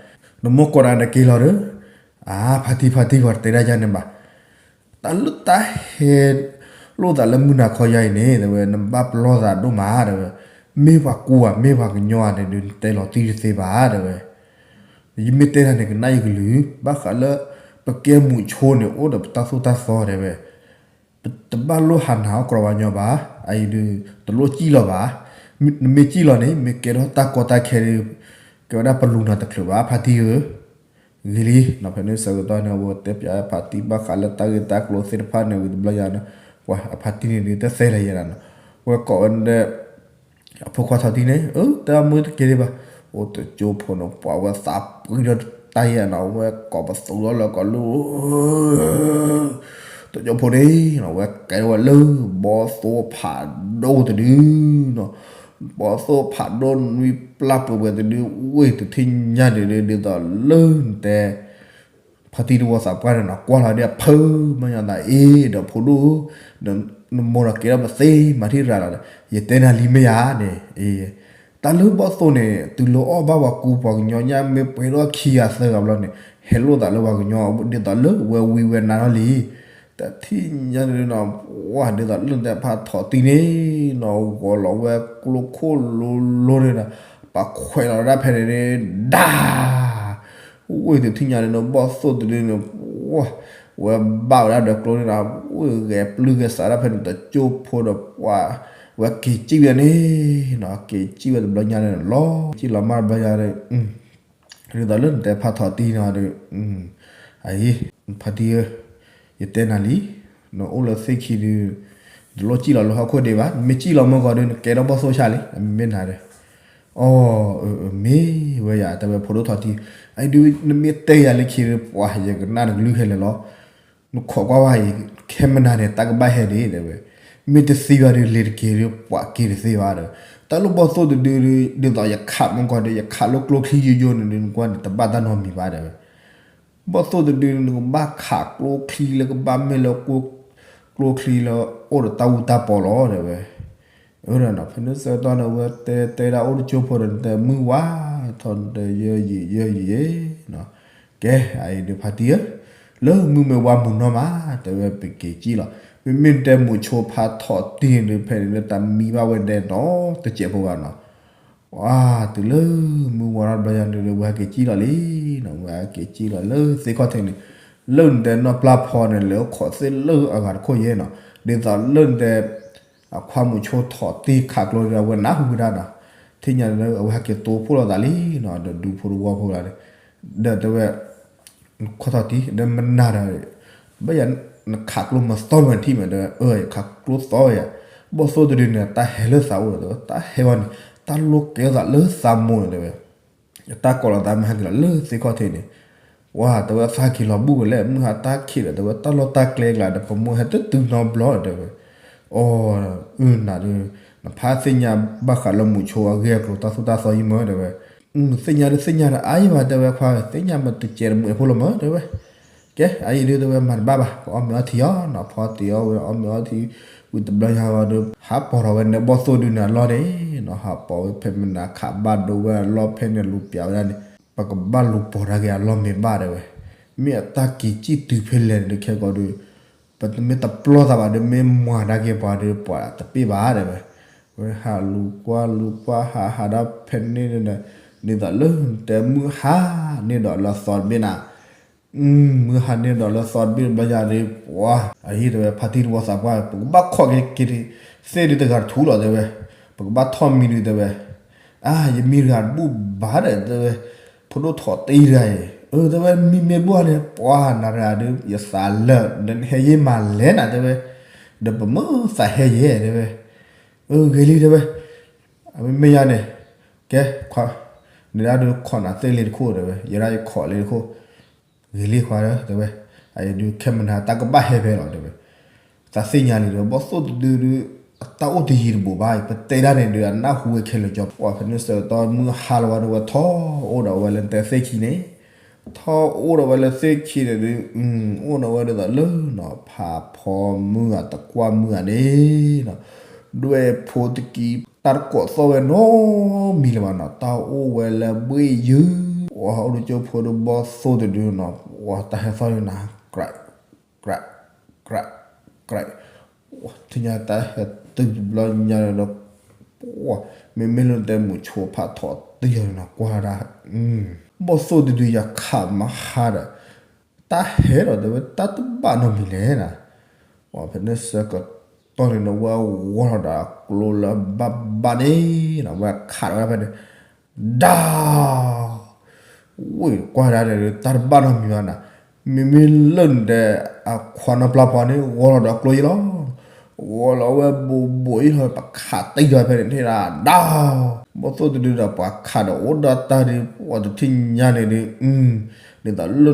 နမိၢ်ကိးနၤနက့ၤလီၤဒီး, အါ ဖါတံၢ် ဖါတံၢ် ပှၤတတဲဒၣ်ယၤန့ၣ်ဘၣ်, တၢ်လၢတၢ်ဟဲလိၣ်သးလၢမုၢ်နၤခီယါအံၤန့ၣ် တဲဝဲ နဘၣ်ပလီၢ်သးဒိၣ်မး တဲဝဲ, မ့ၢ်ပှၤကူဧါ မ့ၢ်ပှၤကညီဧါန့ၣ်ဒီး နတဲလီၤတံၢ်တသ့ဘၣ် တဲဝဲ, ယမ့ၢ်တဲနၤန့ၣ် ကနၣ်ယကလုၢ်, ဘၣ်ဃးလၢ ပကဲမုာ်ဆိန့ၣ် အိၣ်ဒီးပတၢ်သိၣ်တၢ်သီ တဲဝဲ ပတဘၣ်လိၣ်ဟးနၤအီၣ်ကြီပှၤကညီဘၣ်, အအံၤဒုး တလိၣ်စံၣ်လီၤဘၣ်, နမ့ၢ်စံၣ်လီၤန့ၣ် မ့ၢ်ကဲထီၣ်တၢ်ကီတၢ်ခဲဒီး ကဲဝဲဒၣ်ပလူၤနၤတချုးဘၣ် ဖါတံၢ်ဧၢ, ဂ့ၤလံ, ဖဲန့ၣ်ဆၢကတီၢ်န့ၣ် ဝဲတဲပၠးဖါတံၢ်ဘၣ်ဃးလၢတၢ်ဂ့ၢ်တၢ်ကျိၤသ့ၣ်တဖၣ်န့ၣ် ဝံၤတဘျီယါန့ၣ်, ပှၤအဖါတံၢ်န့ၣ်ဒုး တသဲလၢၤယဲဒၣ်နီၤ, ဝဲကိးဝဲဒၣ် အဖိခွါထီၣ်တံၢ်န့ၣ် အၢ တၢ်မုၢ်တက့ၤဒံးဘၣ်, အိၣ်တကၠိဖိန့ၣ် ပှၤဝဲသးပှံဒီးတၢ်ယဲနီၤ, ဝဲကိးပသူထီၣ်လၢကိးလၢ တကၠိဖိန့ၣ်နီၤ ဝဲကဲထီၣ်ဝဲလၢဘီၣ်သိၣ်ဖးဒိၣ်တဒုနီၤ, ဘီၣ်သိၣ်ဖးဒိၣ်နွံပျၢ်ပှဲၤပှဲၤတဒု, ဝ့ၢ်တထံၣ်ညါန့ၣ်ဒ်သိးလၢနတဲ ဖါတံၢ်တဝီသးပှၢ်န့ၣ်နီၤ ကွၢ်လီၤဒီးအဖၢမးညီသး အ့ ဒီးဖိဒိၣ်ဧၢ, နမိၢ်ဒီးကဲထီၣ်ပသ့မၤထံၣ်ရၤလီၤဒီး ယတဲနၤလံမ့ၢ်ယါန့ၣ်, အ့ တၢ်လၢဘီၣ်သိၣ်န့ၣ် တုၤလၢအီၣ်ဘၣ်ပှၤကူပှၤကညီညၣ်မ့ၢ်ပှဲၤထီၣ်ခံဂၤသၢဂၤဘျီန့ၣ် ဟဲလိၣ်သးလၢပှၤကညီ ဒ်သိးလၢဝဲဝံဝဲနါထီၣ်လံ, တထံၣ်ညါန့ၣ်နီၤ ပှၤဒ်သိးလၢနတဲဖါထီၣ်တံၢ်န့ၣ်နီၤ ဂီၤလီၤဝဲကျိခိၣ်လိၤလိၤန့ၣ်ဒီး ပှၤခွဲးလီၤဝဲဒၣ်ဖဲန့ၣ်န့ၣ် ဒၣ် ဝ့ၢ်တထံၣ်ညါန့ၣ်နီၤ ဘီၣ်သိၣ်တဒုန့ၣ် ဝဲဘၣ်ဝဲဒၣ်ဒီးကျိန့ၣ်ဒီး ဝ့ၢ်ဂဲၤပျုၢ်ဂဲၤစးဒၣ်ဖဲန့ၣ် တကၠိဖိဒီးပှၤ ဝဲက့ၤစံၣ်ဝဲန့ၣ်နီၤ က့ၤစံၣ်ဝဲတဘျီညါန့ၣ်လီၤ စံၣ်လီၤမးတဘျီညါန့ၣ် ဒ်သိးလၢနတဲဖါထီၣ်တံၢ်န့ၣ်ဒီး အအံၤ ဖါတံၢ်ဧၢ ယတဲနၤလံ နအိၣ်လၢသ့ၣ်ခံဒီး တလိၣ်စံၣ်လီၤလၢဟီၣ်ခိၣ်ဒံးဘၣ် နမ့ၢ်စံၣ်လီၤမုၢ်ဂီၤဒီး နကဲထီၣ်ဘီၣ်သိၣ်ဆၣ်လံ မ့ၢ်နၤဒီး အီ မ့ၢ်ဝဲယၤ တဲဝဲဖိဒိၣ်ထီၣ်တံၢ် အအံၤဒုး နမ့ၢ်တဲယၤလၢခံဒီး ပှၤယကနၣ်တကလုၢ်ခဲလၢာ်လီၤ နခိးကွၢ်ဝဲအံၤ ခဲမနၤန့ၣ် တၢ်ကဘၣ်ဟဲဒံး တဲဝဲ မ့ၢ်တသံဘၣ်ဒီး လ့ၤတက့ၤဒီး ပှၤက့ၤတသ့ဘၣ် တဲဝဲ တၢ်လၢဘီၣ်သိၣ်တဒုဒီး ဒ်သိးယခးမုၢ်ဂီၤဒီး ယခးလၢကျိချံယိယိန့ၣ်ဒီး နကွၢ်န့ၣ် တဘၣ်တၢ်နီတမံၤဘၣ် တဲဝဲ ဘီၣ်သိၣ်တဒုန့ၣ် နကဘၣ်ခးကျိချံလၢကဘၣ်မ့ၢ်လၢ ကျိချံလၢအိၣ်ဒီးတၢ်အူတၢ်ပီလီၤ တဲဝဲ အၢ ဒီးနီၤ ဖဲန့ၣ်ဆၢကတီၢ်န့ၣ် ဝဲတဲတဲဒၣ်အိၣ်တကၠိဖိဒီး နတဲမုၢ်ဝါထီၣ် နတဲယဲယံာ်ယဲယံာ်ယဲ ကဲ အအံၤဒုးဖါတံၢ်ဧၢ လၢမုၢ်မ့ၢ်ဝါမုၢ်နီၢ်မး တဲဝဲ ပက့ၤကံၣ်လီၤ. မ့မ့ၢ်တဲမုၢ်ဆိဖးထီၣ်တံၢ်န့ၣ်ဒုး ဖဲန့ၣ်လၢတၢ်မံဘၣ်ဝဲဒဲးနီတစဲးဖိဘၣ်နီၤ. ဝါတုၤလၢမုၢ်ဝါထီၣ်တဘျီညါန့ၣ်ဒီး ဝဲဟဲက့ၤကံၣ်လီၤလံနီၤ. ဝဲဟဲက့ၤကံၣ်လီၤလၢသ့ၣ်ခီၣ်ထံးန့ၣ်, လၢနတဲနီၢ်ပျၢ်ဖီန့ၣ် လဲၤအိၣ်ခိးသ့ၣ်လၢအဂၤတခိၣ်ယဲနီၤ. ဒ်သိးလၢနတဲ အခွါမုၢ်ဆိထီၣ်တံၢ်ခးကျိဒီး အဝဲနၢ်ဟူဝဲဒၣ်နီၤ. ထံၣ်ညါလၢအဝဲဟဲက့ၤတိဖိလိာ်သးလံနီၤ, ဒီးဒူဖိတဝီဖိလီၤန့ၣ်, ဒီးတဲဝဲ ခီၣ်ထီၣ်တံၢ် ဒီးမနၤဒီး ဘၣ်ယၤ နခးကျိမသီမးထံၣ်မး တဲဝဲ, အၢ ယခးကျိသီဝဲယၤ. ဘီၣ်သိၣ်တဒုန့ၣ် တၢ်ဟဲလၢသးအိၣ်ဒီး တဲဝဲ တၢ်ဟဲဝဲန့ၣ် တၢ်လိၣ်ကဲသးလၢသးမိၢ်န့ၣ် တဲဝဲ, ယတၢ်ကိးလီၤသးမ့ၢ်ဟဲက့ၤလီၤလၢသ့ၣ်ခီၣ်ထံးန့ၣ်, ဝါ တဲဝဲ သးက့ၤလီၤဘူၣ်ဝဲလဲၣ် မုၢ်ဟါတၢ်ခံးဒီး တဲဝဲ တၢ်လီၢ်တၢ်ကျဲကျါဒီး ပမိၢ်ဟဲတတုၤနီတဘျီဒီး တဲဝဲ, အိ အုၣ်နၤဒုး နဖးသ့ၣ်ညါဘၣ်ဃးလၢမုၢ်ဆိအဂ့ၢ်အကျိၤတၢ်သိၣ်တၢ်သီယံမၢ တဲဝဲ, သ့ၣ်ညါဒုးသ့ၣ်ညါဒီးအါယံဘၣ် တဲဝဲ ခွါ သ့ၣ်ညါမးတစဲးတမုာ်ဖိလီၤမၢ တဲဝဲ, ကဲ အအံၤဒုး တဲဝဲ မၤတဘၣ်ဘၣ် ပအီၣ်မ့ၤအီထံအီၤနီၤ, ဖီတ့ၢ်အီၣ်ဝဲအီၣ်မ့ၤအီထံ, ဝံၤတဘျီညါဝဲဒီး ဟးပိာ်ထီၣ်ဝဲန့ၣ် ဘီၣ်သိၣ်ဒုးန့ၣ်အလီၢ်န့ၣ်နီၤ, ဟးပိာ်ဝဲဖဲမနၤ ခးဘၣ်ဒိဝဲအလီၢ်ဖဲန့ၣ်လူၤပျးဝဲဒၣ်န့ၣ်, ပကဘၣ်လူၤပိာ်တၢ်က့ၤအလီၢ်မ့ၢ်ဘၣ် တဲဝဲ, မ့ၢ်အတၢ်က့ၤကံၣ်တုၤဖဲလဲၣ်န့ၣ်ဒုး ခဲကိာ်ဒုး ပမ့ၢ်တပျီၢ်သးဘၣ်ဒီး မ့ၢ်မၤတၢ်က့ၤပှၤဒီးပှၤတပ့ၢ်ဘၣ် တဲဝဲ, ဝဲဟးလူၤကွၢ်လူၤကွၢ်ဟးဟးဒၣ်ဖဲန့ၣ်ဒီး ဒ်သိးလၢတဲမုၢ်ဟါန့ၣ်ဒီးလၢသီတဘ့ၣ်နၤ မုၢ်ဟါန့ၣ်ဒီးလၢသီတဘ့ၣ်တဘျီညါန့ၣ် ပှၤ အဟံၣ်တဲဝဲ ဖါတံၢ်တဝီသးပှၢ် ပကဘၣ်ခိးက့ၤက့ၤသ့ၣ်ဒုးတဂၤတထူလီၤ တဲဝဲ, ပကဘၣ်ထီၣ်မံဒုး တဲဝဲ, အါ ယမံတဂၤတဘူၣ်ဘၣ်ဒီး တဲဝဲ, ဖိဒိၣ်ထီၣ်တံၢ်တဂၤအံၤ အၢ တဲဝဲ မံမ့ၢ်ဘူၣ်န့ၣ် ပှၤနၤတဂၤဒုး ယသးလၢာ် ဒီးနဟဲယဲမၤလဲၣ်နၤ တဲဝဲ, ဒီးပမၢသးဟဲယဲ တဲဝဲ, အၢ ဂ့ၤလံ တဲဝဲ, မ့မ့ၢ်ယၤန့ၣ် ကဲ ခွါ နဒၣ်ဒုးခိးနၤသ့ၣ်လံတခိၣ် တဲဝဲ, ယဒၣ်ယခိးလံတခိၣ် ဂ့ၤလံခွါ တဲဝဲ, အအံၤဒုးခဲမုၢ်နၤတၢ်ကဘၣ်ဟဲဖဲလီၤ တဲဝဲ, သးသ့ၣ်ညါလံဒီး ဘီၣ်သိၣ်တဒုဒုး အတၢ်အိၣ်တယံၤတဘူးဘၣ်အံၤ ပတဲဒၣ်န့ၣ်ဒုး အနၢ်ဟူဝဲခဲလၢာ်ကၠီ ပှၤဖဲန့ၣ်ဆၢကတီၢ်မုၢ်ဟါလီၤဝဲဒီး ဝဲထီၣ်အိၣ်ဒီးဝဲလၢတဲသ့ၣ်ခံန့ၣ်, ထီၣ်အိၣ်ဒီးဝဲလၢသ့ၣ်ခံန့ၣ်ဒုး အိၣ်ဒီးဝဲဒ်သိးလၢနီၤ ဖးဖီမုၢ်ဂၤတကွၢ်မုၢ်ဂၤန့ၣ်နီၤ, ဒွဲၣ်ဖိတကံ တၢ်တကိးသီၣ်ဝဲနီတမံၤလၢၤဘၣ်နီၤ, တၢ်အိၣ်ဝဲလၢဘှ့ၣ်ယုၢ်, အိၣ်ဒိၣ်ကၠိဖိဒီးဘီၣ်သိၣ်တဒုနီၤ, တၢ်ဟဲသီၣ်န့ၣ်နၤ ကြး ကြး ကြး ထံၣ်ညါတၢ်ဟဲတုၤတဘျီညါန့ၣ်ဒီး မ့မ့ၢ်လၢတဲမုၢ်ဆိဖးထီၣ်တံၢ်ယၤန့ၣ်နီၤ ကွၢ်ဒၣ်, ဘီၣ်သိၣ်တဒုယၤခးမဟါဒီး တၢ်ဟဲဒီးတဲဝဲတၢ်တဘၣ်နီတမံၤလဲၣ်နၤ, ပှၤဖဲန့ၣ်ဆၢကတီၢ်န့ၣ်ဒီး ဝဲဂီၤလီၤဒီးအကျိလၢဘၣ်ဘၣ်န့ၣ်နီၤ ဝဲခးဒီးဝဲဒၣ်ဖဲန့ၣ် ဒၣ် ဝ့ၢ်ကွၢ်ဒၣ်န့ၣ် တၢ်တဘၣ်နီတမံၤဘၣ်နၤ, မ့မ့ၢ်လၢနတဲ အခွါနီၢ်ပျၢ်ဖီန့ၣ် ဂီၤလီၤဒီးအကျိယံလီၤ, ဂီၤလီၤဝဲဘူးဘူးအံၤလီၤ ပခးတံၢ်ဒီးဖဲန့ၣ်န့ၣ်ဒၣ်, ဘီၣ်သိၣ်တဒုဒီးပှၤခးဒီးအိၣ်ဒီးတၢ်ဒုး ပှၤတထံၣ်ညါန့ၣ်ဒုး ဒ်သိးလၢ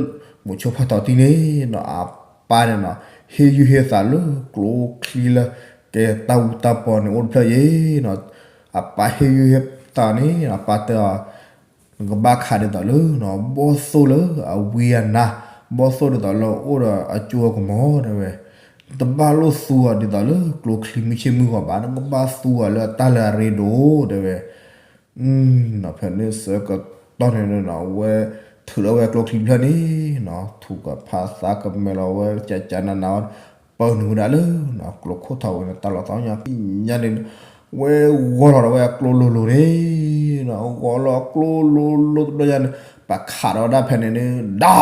မုၢ်ဆိဖးထီၣ်တံၢ်န့ၣ်နီၤ အပၢ်န့ၣ်နီၤ ဟ့ၣ်ယုၢ်ဟ့ၣ်သးလၢကျိချံလၢ ကဲတၢ်အူတၢ်ပီန့ၣ်အိၣ်တဖျၢၣ်ယဲနီၤ, အပၢ်ဟ့ၣ်ယုၢ်ဟ့ၣ်သးန့ၣ် အပၢ်တဲအီၤ နကဘၣ်ခးဒ်သိးလၢ ဘီၣ်သိၣ်လၢအဝံအနါ, ဘီၣ်သိၣ်ဒ်သိးလၢအိၣ်ဒီးအကၠိအကမီၤတဲဝဲ, တဘၣ်လိၣ်သူအီၤဒ်သိးလၢကျိချံမုၢ်ဆ့ၣ်မုၢ်ဂီၤဘၣ်, နကဘၣ်သူအီၤလၢတၢ်လၢအရ့ဒိၣ်တဲဝဲ, ဖဲန့ၣ်ဆၢကတီၢ်န့ၣ် အဝဲထုးထီၣ်ဝဲကျိချံတဖျၢၣ်န့ၣ်နီၤ, ထုးကဖးသးကမဲာ်လီၤဝဲ ကကနန ပၢနုာ်ဝဲဒၣ်လၢ ကျိခိၣ်ထီၣ်ဝဲန့ၣ် တၢ်လီၤသီညါ သ့ၣ်ညါန့ၣ် ဝဲဂီၤလီၤဒီးဝဲအကျိလိၤလိၤန့ၣ်နီၤ, ဂီၤလီၤအကျိလိၤလိၤတဘျီညါန့ၣ် ပခးဒီးဝဲဒၣ်ဖဲန့ၣ်န့ၣ် ဒၣ်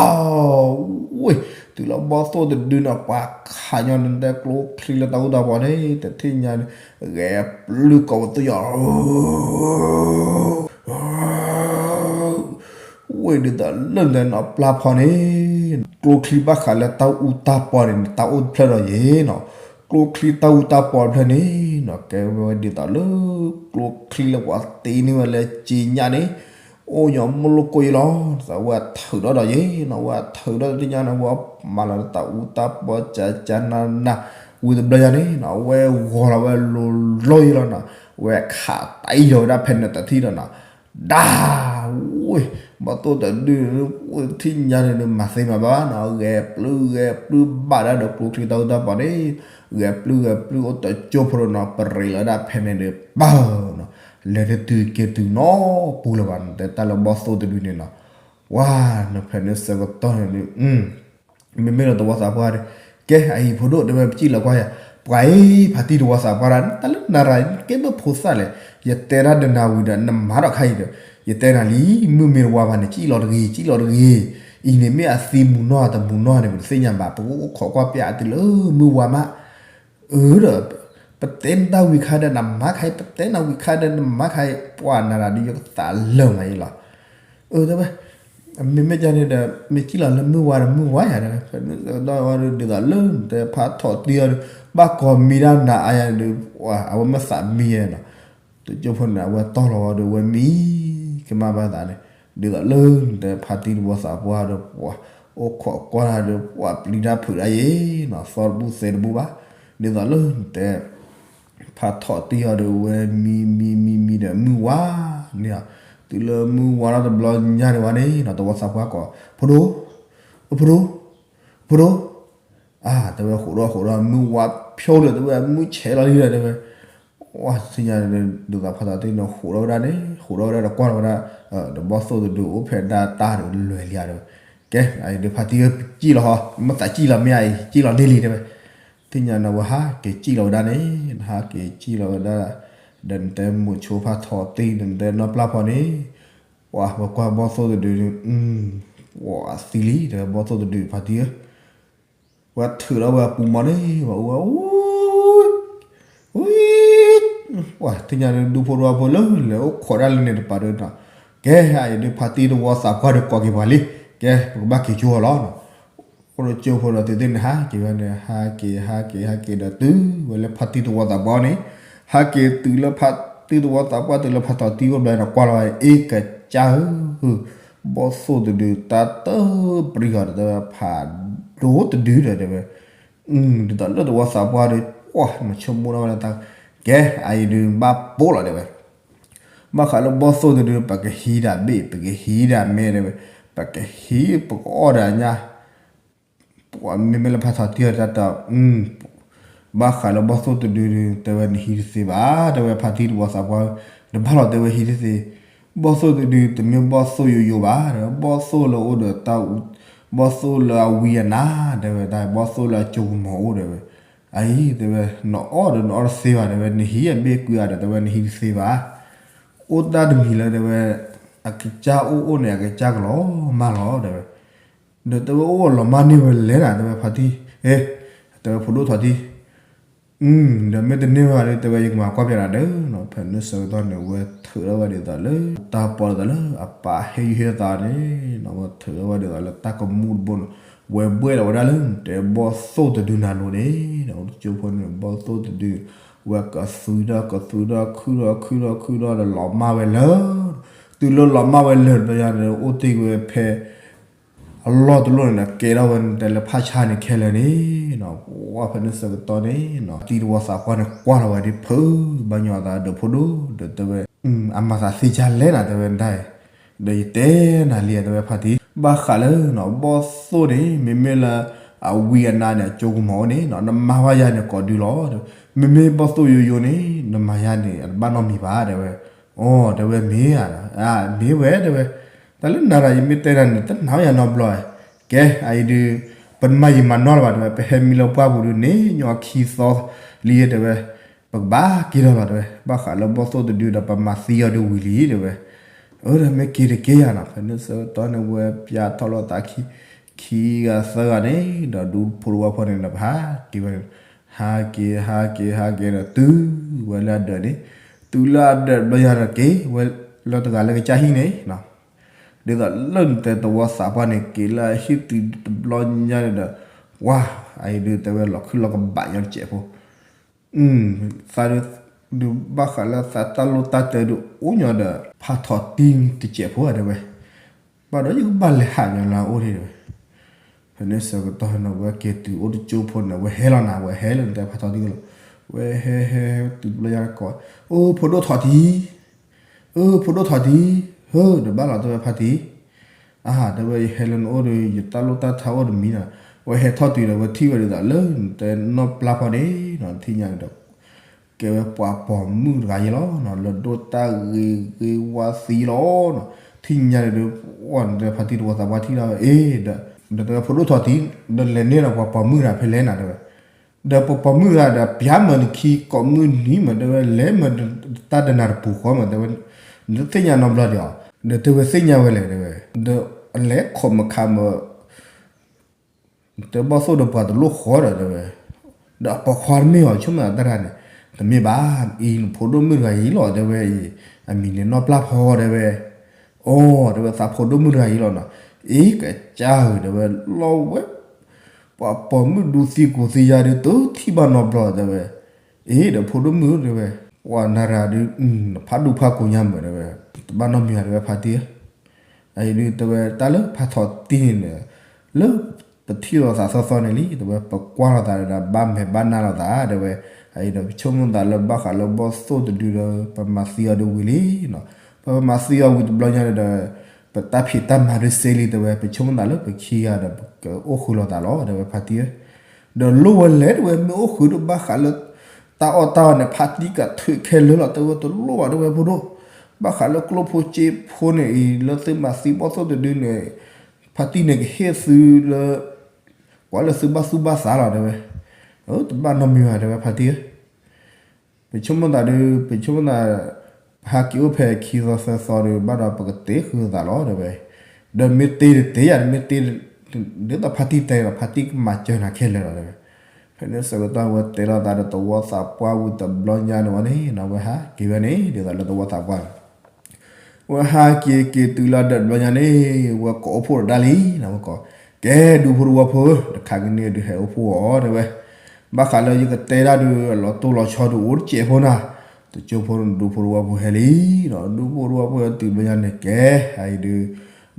ဝ့ၢ် တုၤလီၤဘီၣ်သိၣ်တဒုန့ၣ် ပှၤခးညီန့ၣ် တဲကျိချံလၢတၢ်အူတၢ်ပီန့ၣ် တထံၣ်ညါန့ၣ် ဂဲၤပျုၢ်ကိးပသူယီၤ ဝ့ၢ်ဒ်သိးလၢနတဲနီၢ်ပျၢ်ဖီန့ၣ် ကျိချံဘၣ်ဃးလၢတၢ်အူတၢ်ပီန့ၣ် တၢ်အိၣ်တဖျၢၣ်ဒီးယဲနီၤ, ကျိချံတၢ်အူတၢ်ပီတဖျၢၣ်န့ၣ်နီၤ ကဲဝဲဒ်သိးလၢ ကျိချံလၢပှၤတ့န့ၢ်ဝဲလၢကၠ့ညၣ်န့ၣ် အိၣ်ညီမိၢ်လိၣ်ကိၢ်ယံလီၤ, ဒ်သိးဝဲထုးထီၣ်ဒီးယဲနီၤ, ဝဲထုးထီၣ်တသ့ၣ်ညါန့ၣ် ဝဲမၤလီၤတၢ်အူတၢ်ပီကကနန ဝံၤတဘျီညါန့ၣ်နီၤ ဝဲဂီၤလီၤဝဲလိၤလိၤယံလီၤနီၤ, ဝဲခးတံၢ်လီၤဝဲဒၣ်ဖဲန့ၣ်တထံၣ်ဒီးနီၤ ဒၣ် ဝ့ၢ် ဘီၣ်သိၣ်တဒုန့ၣ် ဝ့ၢ်တထံၣ်ညါန့ၣ် မၤသ့မၤဘၣ်ဘၣ်နီၤ, ဂဲၤပျုၢ်ဂဲၤပျုၢ်ဘၣ်ဒၣ်ဒီးကျိချံတၢ်အူတၢ်ပီန့ၣ်, ဂဲၤပျုၢ်ဂဲၤပျုၢ်အိၣ်တကၠိဖိဒီးနီၤ ပရ့းလီၤဝဲဒၣ်ဖဲန့ၣ်ဒီး ပၢ်နီၤ, လဲၤတတုၤက့ၤတုၤနီတပူၤလၢၤဘၣ်နီၤ, တဲတၢ်လၢဘီၣ်သိၣ်တဒုန့ၣ်နီၤ, ဝါ နဖဲန့ၣ်ဆၢကတီၢ်န့ၣ်ဒုး မ့မ့ၢ်လၢသဝီသးပှၢ်ဒီး, ကဲအံၤဖိဒိၣ် တဲဝဲ ပစံၣ်လီၤကွၢ်ယၤ, ပှၤအံၤ ဖါတံၢ်သဝီသးပှၢ်ဒၣ် တၢ်လၢနၤရၤ ကဲဘၣ်ဖိသၣ်လဲၣ်, ယတဲတၢ်ဒီးနၤဝံၤဒီး နမၤထီၣ်ခါအံၤဒီး, ယတဲနၤလံ, မုၢ်မ့ၢ်တဝါဘၣ်န့ၣ် စံၣ်လီၤတဂ့ၤ စံၣ်လီၤတဂ့ၤ, အံၤန့ၣ်မ့ၢ်အသံမူနီၢ်တမူနီၢ်န့ၣ် ပတသ့ၣ်ညါဘၣ်, ပကအိၣ်ခိးကွၢ်ပျးအတုၤလၢမုၢ်ဝါမး အၢဒီး, ပတဲနတၢ်ဝံၤခါဒီးနမၤခါအံၤ, ပတဲနၤဝံၤခါဒီးနမၤခါအံၤ, ပှၤနၤရၤဒုးယကသးလၢာ်မးအံၤလီၤ. အၢ တဲဝဲ, မ့မ့ၢ်ကန့ၣ်ဒီး မ့ၢ်စံၣ်လီၤလၢမုၢ်ဝါဒီးမုၢ်ဝါယၤဒီး ဖဲနုာ်စၢၤကတီၢ်ဝဲဒီး ဒ်သိးလၢနတဲဖးထီၣ်တံၢ်အီၤဒီး ဘၣ်ကိးမံၤဒၣ်နၤအါယၤဒီး အဝဲမ့ၢ်သးမံယဲနီၤ တကၠိဖိန့ၣ် အဝဲတီၢ်လီၤဝဲဒီး ဝဲမံ ကမၣ်ဘၣ်သးန့ၣ်, ဒ်သိးလၢနတဲဖါတံၢ်သဝီသးပှၢ်ဒီး ပှၤအိၣ်ခိးကွၢ်တၢ်ဒီး ပှၤပျံၤတၢ်ဖုးတၢ်ယဲနီၤ သီတဘူၣ်သဲတဘူၣ်ဘၣ်, ဒ်သိးလၢနတဲ ဖးထီၣ်တံၢ်အီၤဒီး ဝဲမံမံမံမံဒီး မုၢ်ဝါန့ၣ်လီၤ. တုၤလၢမုၢ်ဝါထီၣ်တဘျီညါန့ၣ်ဝဲန့ၣ်နီၤ သဝီသးပှၢ်ကိး ဖိဒိၣ်, ဖိဒိၣ်, ဖိဒိၣ် အါ တဲဝဲ ဃိးဒီးဃိးဒီး မုၢ်ဝါဖျိဒီး တဲဝဲ မုၢ်ဆဲးလီၤလံဒီး တဲဝဲ, ဝါသ့ၣ်ညါန့ၣ် ဒ်သိးဖးထီၣ်တံၢ်န့ၣ် ဃိးထီၣ်ဝဲဒၣ်န့ၣ် ဃိးထီၣ်ဝဲဒၣ်ဒီး ကွၢ်လီၤဝဲဒၣ် ဒီးဘီၣ်သိၣ်တဒု အိၣ်ဖဲဒၣ်တၢ်ဒီး လွဲၤလံဧါ တဲဝဲ, ကဲ အအံၤဒီး ဖါတံၢ်ဧၢ ပစံၣ်လီၤဟီ မ့ၢ်သးစံၣ်လီၤမ့ၢ်အံၤ စံၣ်လီၤန့ၢ်လံ တဲဝဲ, သ့ၣ်ညါန့ၣ် ဝဲဟးက့ၤစံၣ်လီၤဝဲဒၣ်န့ၣ် ဟးက့ၤစံၣ်လီၤဝဲဒၣ်, ဒီးနတဲမိၢ်ဆိဖးထီၣ်တံၢ် ဒီးနတဲနီၢ်ပျၢ်ဖီန့ၣ်, ပှၤဝဲကွၢ်ဘီၣ်သိၣ်တဒုန့ၣ်, ပှၤသံလံ တဲဝဲ ဘီၣ်သိၣ်တဒု ဖါတံၢ်ဧၢ, ဝဲထုးထီၣ်ဝဲအပူၤမီန့ၣ် ဝဲအိၣ်ဝဲ ဝဲ ဝဲ ပှၤသ့ၣ်ညါန့ၣ် ဒူဖိတဝီဖိလၢလဲၤအိၣ်ခိးတၢ်လၢန့ၣ်တပၤဒီးနီၤ, ကဲ အအံၤဒီး ဖါတံၢ်သဝီသးပှၢ်ဒီး ကိးက့ၤပှၤလံ, ကဲ ပကဘၣ်က့ၤကၠိအီၤလီၤနီၤ, အိၣ်ဒီးကၠိဖိဒီး သ့ၣ်သ့ၣ်န့ၣ် ဟးက့ၤဝဲန့ၣ် ဟးက့ၤ ဟးက့ၤ ဟးက့ၤဒီး တုၤဝဲလၢဖါတံၢ်သဝီသးပှၢ်န့ၣ်, ဟးက့ၤတုၤလၢဖါတံၢ်သဝီသးပှၢ် တုၤလၢဖးထီၣ်တံၢ်အိၣ်ဘျီန့ၣ် ကွၢ်လီၤဝဲ အ့ ကစၢ်ဧၢ ဘီၣ်သိၣ်တဒု တၢ်တပရံဃီၤဒီး တဲဝဲဖးဒိၣ်တဒုဒီး တဲဝဲ, ဒ်သိးလၢသဝီသးပှၢ်ဒီး ပှၤမၤဆိကမိၣ်ထီၣ်ဝဲဒၣ်တၢ်, ကဲ အအံၤဒုးဘၣ်ပိာ်လီၤ တဲဝဲ, ဘၣ်ဃးလၢဘီၣ်သိၣ်တဒု ပကဟံးဒၣ်ဘ့ၣ် ပကဟံးဒၣ်မဲ တဲဝဲ, ပကဟံး ပကအီၣ်ဒၣ်ညၣ် ပှၤမ့မ့ၢ်လၢဖးထီၣ်တံၢ်အီၤတၢ်တီၤ, ဘၣ်ဃးလၢဘီၣ်သိၣ်တဒုဒီး တဲဝဲနဟံးတသ့ဘၣ် တဲဝဲဖါတံၢ်သဝီသးပှၢ်, တဘၣ်လီၤ တဲဝဲဟံးတသ့, ဘီၣ်သိၣ်တဒုတမ့ၢ်ဘီၣ်သိၣ်ယိယိဘၣ် တဲဝဲ ဘီၣ်သိၣ်လၢအိၣ်ဒီးတၢ်အူ, ဘီၣ်သိၣ်လၢအဝံအနါ တဲဝဲ တၢ်ဘီၣ်သိၣ်လၢအစိကမီၤအိၣ် တဲဝဲ, အအံၤ တဲဝဲ နအီၣ်ဒီးနအီၣ်တသ့ဘၣ် တဲဝဲ နဟံးအဘ့ၣ်ကွံာ်အါဒီး တဲဝဲနဟံးတသ့ဘၣ် အိၣ်တၢ်တမံၤလၢ တဲဝဲ အကစၢ်အိၣ်အိၣ်န့ၣ် အကစၢ်ကလီၤမၢ်လီၤ တဲဝဲ, ဒီးတဲဝဲအိၣ်လီၤမၢ်န့ၢ်ဝဲလဲၣ်နၤ တဲဝဲဖါတံၢ်, တဲဝဲဖိဒိၣ်ထီၣ်တံၢ်, ဒီးမ့ၢ်တန့ၢ်ဝဲဒီး တဲဝဲယကမၤကွၢ်ပျးနၤဒီး, ဖဲန့ၣ်ဆၢကတီၢ်န့ၣ် ဝဲထုးထီၣ်ဝဲဒ်သိးလၢ တၢ်ပီဒ်သိးလၢအပၢ်ဟ့ၣ်ယုၢ်ဟ့ၣ်သးန့ၣ်, ဝဲထုးထီၣ်ဝဲဒ်သိးလၢတၢ်ကမူၣ်တဘိန့ၣ်, ဝဲဘှဲၣ်လီၤဝဲဒၣ်လၢ တဲဘီၣ်သိၣ်တဒုနၤလိၤန့ၣ်, အိၣ်တကၠိဖိန့ၣ် ဘီၣ်သိၣ်တဒု ဝဲကသုဒီးကသုဒီးခုဒီးခုဒီးခုဒီးဒီးလီၤမၢ်ဝဲလၢ တုၤလၢလီၤမၢ်ဝဲလၢာ်တဘျီညါန့ၣ် အိၣ်တ့ၢ်ဝဲဖဲ အလီၢ်တလီၢ်န့ၣ်ဒီး ကဲထီၣ်ဝဲတဲလၢဖးဆါန့ၣ်ခဲလၢာ်န့ၣ်, ဝဲဖဲန့ၣ်ဆၢကတီၢ်န့ၣ် တံၢ်သဝီသးပှၢ်န့ၣ် ကွၢ်လီၤဝဲဒ်ဖုးဘၣ်ညီအသးဒီးဖိဒိၣ်ဒီးတဲဝဲ, အမၤသးသ့ဒ်လဲၣ်နၤ တဲဝဲဒၣ်အံၤ, ဒီးယတဲနၤလံ တဲဝဲဖါတံၢ် ဘၣ်ဃးလၢ ဘီၣ်သိၣ်န့ၣ် မ့မ့ၢ်လၢ အဝံအနါန့ၣ် အစိကမီၤအိၣ်န့ၣ် နမၤဝဲယၤန့ၣ်ကိးဒုလီၤ, မ့မ့ၢ်ဘီၣ်သိၣ်ယိယိန့ၣ် နမၤယၤန့ၣ် အတဘၣ်နီတမံၤဘၣ် တဲဝဲ, အိ တဲဝဲမ့ၢ်ဧါ, မ့ၢ်ဝဲ တဲဝဲ, တၢ်လၢနၤဒီးယမ့ၢ်တဲနၤန့ၣ် တနာ်ယၤနီတဘျီ, ကဲ အအံၤဒုး ပတမၤယံာ်မၤနီၢ်လၢၤဘၣ် တဲဝဲ, ပဟဲမံလၢပှၢ်ပူၤဒုးန့ၣ် ညီခံသီလံ တဲဝဲ, ပကဘၣ်က့ၤထီၣ်လီၤ တဲဝဲ, ဘၣ်ဃးလၢဘီၣ်သိၣ်တဒုဒီး ပမၤသံအီၤဒုးဝံၤလံ တဲဝဲ, အၢ ဒီးမ့ၢ်က့ၤတက့ၢ်ယၤနီၤ, ဖဲန့ၣ်ဆၢကတီၢ်န့ၣ် ဝဲပျးထီၣ်လိာ်သးခံ ခံဂၤသၢဂၤန့ၣ် ဒီးဒူဖိတဝီဖိန့ၣ်ဒီး ပဟးက့ၤဝဲန့ၣ်, ဟးက့ၤ ဟးက့ၤ ဟးက့ၤဒီးတုၤဝဲလၢအဒၢးန့ၣ်, တုၤလၢအဒၢးတဘျီညါဒီး က့ၤဝဲလၢတဂၤလၢကစၢ်ဟံၣ်န့ၣ်, ဒ်သိးလၢနတဲသဝီသးပှၢ်န့ၣ် က့ၤလၢအဟံၣ်တုၤတဘျီညါန့ၣ်ဒီး, ဝါ အအံၤဒုးတဲဝဲလီၤခုၣ်လီၤကဘၣ်ညီတစဲးဖိ သးဒုး ဒုးဘၣ်ဃးလၢသးတၢ်လိၣ်တၢ်တဲဒုးအိၣ်ညီဒီး ဖးထီၣ်တံၢ်တစဲးဖိဧါ တဲဝဲ, ဘၣ်ဒီးယကဘၣ်လဲၤဟးညီလၢအအိၣ်န့ၣ် တဲဝဲ, ဖဲန့ၣ်ဆၢကတီၢ်န့ၣ် ဝဲက့ၤတုၤအိၣ်တကၠိဖိန့ၣ် ဝဲဟဲလီၤနၤ ဝဲဟဲလၢနတဲဖးထီၣ်တံၢ်လီၤ, ဝဲဟဲဟဲဟဲတုၤတဘျီညါကိး, အိ ဖိဒိၣ်ထီၣ်တံၢ် အိ ဖိဒိၣ်ထီၣ်တံၢ်, ဟၢ ဒီးဘၣ်လီၤ တဲဝဲဖါတံၢ်, အါ တဲဝဲယဟဲလၢနအိၣ်ဒီး ယတၢ်လိၣ်တၢ်ထါအိၣ်တမံၤနီၤ, ဝဲဟဲထီၣ်တုၤဒီး ဝဲထံၣ်ဝဲဒ်သိးလၢနတဲနီၢ်ပျၢ်ဖီန့ၣ်နီၤ, ထံၣ်ညါန့ၣ်ဒီး ကဲဝဲပှၤပိာ်မုၣ်တဂၤယဲလီၤနီၤ, လၢဒိၣ်တၢ်ဂ့ၤဂ့ၤဝါသံလီၤနီၤ, ထံၣ်ညါန့ၣ်ဒီး အိၣ်နတဲဖါတံၢ်သဝီသးပှၢ်ထံၣ်လီၤဝဲအ့ၣ်ဒီး ဒီးတဲဝဲဖိဒိၣ်ထီၣ်တံၢ်, ဒီးလဲၤန့ၢ်ဒီးပှၤပိာ်မုၣ်တဂၤဖဲလဲၣ်နၤတဲဝဲ, ဒီးပှၤပိာ်မုၣ်တဂၤဒီးပျၢ်မၢနခံကိးမုၢ်နံၤမးတဲဝဲ, လဲၤမၢတၢ်တနၤတပူၤဃီမးတဲဝဲ, နတသ့ၣ်ညါနီတဘျီဒံးဧါ, ဒီးတဲဝဲသ့ၣ်ညါဝဲလဲၣ်တဲဝဲ, ဒီးအလဲၤခိးမခးမၢ တဲဘီၣ်သိၣ်ဒီးပှၤတလိၣ်ဃီဒီးတဲဝဲ, ဒီးအပိာ်ခွါတမ့ၢ်အီၤ ဆိကမိၣ်သးတၢ်တဂၤန့ၣ်, တမ့ၢ်ဘၣ်, အံၤနဖိဒိၣ်မုၣ်တဂၤအံၤလီၤတဲဝဲအံၤ, အမံၤန့ၣ်နီၢ်ပျၢ်ဖီတဲဝဲ, အိၣ်တဲဝဲသးဖိဒိၣ်မုၣ်တဂၤအံၤလီၤနီၤ, အ့ကစၢ်ဧၢတဲဝဲ, လီၤဝဲ ပှၤပိာ်မုၣ်ဒူသံကိးသံယါဒုး တထံၣ်ဘၣ်နီတဘျီတဲဝဲ, အ့ဒီးဖိဒိၣ်မုၣ်တဲဝဲ, ပှၤနၤရၤဒုး နဖးဒူဖးကိးညါမးတဲဝဲ, တဘၣ်နီတမံၤဘၣ်တဲဝဲဖါတံၢ်ဧၢ, အံၤဒုးတဲဝဲတၢ်လၢဖးထီၣ်တံၢ်န့ၣ်, လၢပထံၣ်လိာ်သးသီသီန့ၣ်လံ တဲဝဲ, ပကွၢ်လိာ်သးဒီးဘၣ်မဲာ်ဘၣ်နါလိာ်သး တဲဝဲ, အံၤဒီးပဆိကမိၣ်သးလၢဘၣ်ဃးလၢဘီၣ်သိၣ်တဒုဒီး ပမၤသံအီၤဒုးဝံၤလံနီၤ, ပမၤသံအီၤဝံၤတဘျီညါန့ၣ်ဒီး ပတၢ်ဖံးတၢ်မၤဒုးစ့လံတဲဝဲ, ပဆိကမိၣ်သးလၢပခံဂၤဒီး ပကအိၣ်ဃုာ်လိာ်သးလီၤ တဲဝဲဖါတံၢ်ဧၢ, ဒီးလိၣ်ဝဲလဲၣ်တဲဝဲ မ့ၢ်အိၣ်ဃုာ်ဒုးဘၣ်ဃးလၢ တၢ်အီၣ်တၢ်အီန့ၣ် ဖါတံၢ်ကထုးခဲလၢာ်လီၤ တဲဝဲတလိၣ်ဘၣ်တဲဝဲဖိဒိၣ်, ဘၣ်ဃးလၢကျိၣ်ဖိစ့ဖိန့ၣ်အံၤ လၢသုမၤသံဘီၣ်သိၣ်တဒုန့ၣ်, ဖါတံၢ်န့ၣ်ကဟ့ၣ်သုလၢ ကွၢ်လၢသုဘၣ်သူၣ်ဘၣ်သးလီၤတဲဝဲ, တဘၣ်နီတမံၤဘၣ်တဲဝဲဖါတံၢ်ဧၢ ပဆိကမိၣ်သးဒုး ပဆိကမိၣ်သး, ပဟးက့ၤအိၣ်ဖဲခံသီသၢသီဒီး ဘၣ်ဒီးပကတ့ဃုာ်သးလီၤတဲဝဲ, ဒီးမ့ၢ်တ့တတ့ယၤ မ့ၢ်တ့, ဒ်သိးဖါတံၢ်တဲဒီး ဖါတံၢ်ကမၤစၢၤနၤခဲလၢာ်လီၤတဲဝဲ, ဖဲန့ၣ်ဆၢကတီၢ်ဝဲတဲလိာ်သးဒီးသဝီသးပှၢ်ဝံၤတဘျီညါန့ၣ်ဝဲန့ၣ် ဝဲဟးက့ၤဝဲန့ၣ် ဒ်သိးလၢသဝီသးပှၢ်န့ၣ် ဝဲဟးက့ၤက့ၤတုၤလၢဒၢးတဘျီညါန့ၣ် ဝဲကိးအိၣ်ဖှိၣ်ဒီးဒၣ်လံနီၤ, ဝဲကိး, ကဲဒူဖိတဝီဖိဧၢ, တခါကန့ၣ်ဒုးဟဲအိၣ်ဖှိၣ်အီၤတဲဝဲ, ဘၣ်ဃးလၢယကတဲဒၣ်ဒုး လီၤတိၢ်လီၤဆီဒုးအိၣ်တစဲးဖိနၤ, တကၠိဖိန့ၣ်ဒူဖိတဝီဖိဟဲလံနီၤ, ဒူဖိတဝီဖိဟဲတုၤတဘျီညါန့ၣ် ကဲ, အံၤဒုး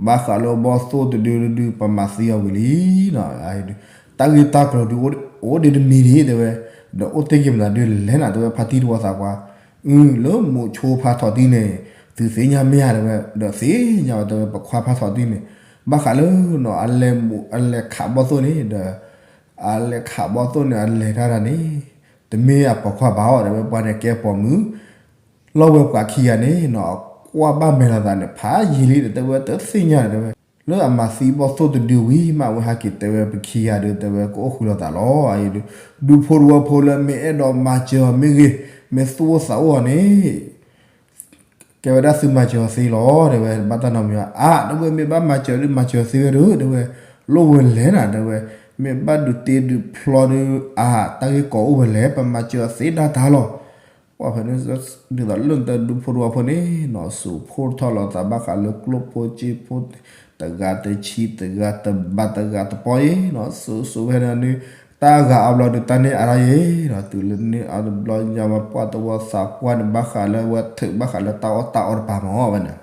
ဘၣ်ဃးလၢဘီၣ်သိၣ်တဒုဒုး ပမၤသံအီၤဝံၤလံနီၤ, အံၤဒုး တၢ်ဂ့ၢ်တၢ်ကျိၤဒုး အိၣ်ဒံးတမံၤဒံးတဲဝဲ, ဒီးအိၣ်တ့ၢ်က့ၤမနုၤဒုးလဲၣ်နၤတဲဝဲ ဖါတံၢ်တဝီသးပှၢ်, အု လၢမူးဆိဖါထီၣ်တံၢ်န့ၣ် သုသ့ၣ်ညါမ့ၢ်ဧါတဲဝဲ, ဒီးသ့ၣ်ညါဝဲတဲဝဲ ပခွါဖါထီၣ်တံၢ်န့ၣ်, ဘၣ်ဃးလၢနီၤ အလဲၤမူး အလဲၤခးဘီၣ်သိၣ်န့ၣ်ဒီး အလဲၤခးဘီၣ်သိၣ်န့ၣ် အလဲၤတၢ်တၢ်န့ၣ် တမ့ၢ်အပိာ်ခွါဘၣ်အီၤတဲဝဲ ပှၤန့ၣ်ကဲပိာ်မုၣ် လီၤဝဲပှၤခံဂၤန့ၣ်နီၤ ကွၢ်ဘၣ်မဲာ်လိာ်သးန့ၣ် ဖးယံာ်လံဒီးတဲဝဲ တသ့ၣ်ညါတဲဝဲ, လၢအမၤသံဘီၣ်သိၣ်တဒုဝံၤမး ဝဲဟးက့ၤတဲဝဲပခံဂၤဒုး တဲဝဲကအိၣ်ဃုာ်လိာ်သးလီၤ. အအံၤဒုး ဒူဖိတဝီဖိလၢမ့ၢ်အဲၣ်ဒိးမၤစၢၤအီၤမ့ၢ်ဂ့ၤ မ့ၢ်သူၣ်အိၣ်သးအိၣ်အီၤန့ၣ် ကဲဝဲဒၣ်သုမၤစၢၤအီၤသ့လီၤ တဲဝဲ ဘၣ်တၢ်နီတမံၤဘၣ် အါ တဲဝဲ မ့ၢ်ဘၣ်မၤစၢၤဒုး မၤစၢၤသ့ဝဲဒုး တဲဝဲ လိၣ်ဝဲလဲၣ်နၤ တဲဝဲ မ့ၢ်ဘၣ်ဒုးတ့ဒုးဖျီဒုး အါ တၢ်ဂ့ၢ်ကိးအိၣ်ဝဲလဲၣ် ပမၤစၢၤအီၤသ့ဒၣ်တၢ်လီၤ. ပှၤဖဲန့ၣ် ဒ်သိးလၢနတဲဒူဖိတဝီဖိန့ၣ်နီၤ စူးဖှိၣ်ထီၣ်လိာ်သးဘၣ်ဃးလၢကျိၣ်ဖိစ့ဖိ တဂၤတဆံတဂၤတဘးတဂၤတပီအံၤနီၤ စူးစူးဝဲဒၣ်န့ၣ် တၢ်ဂၤအါဘျီဒုးတၢ်န့ၢ်အါထီၣ်ယံၤနီၤ တုၤလၢန့ၢ်အါတဘျီညါမး ပှၤသဝီသးပှၢ်န့ၣ် ဘၣ်ဃးလၢဝဲထုး ဘၣ်ဃးလၢတၢ်အီၣ်တၢ်အီတပၤမးဝဲန့ၣ်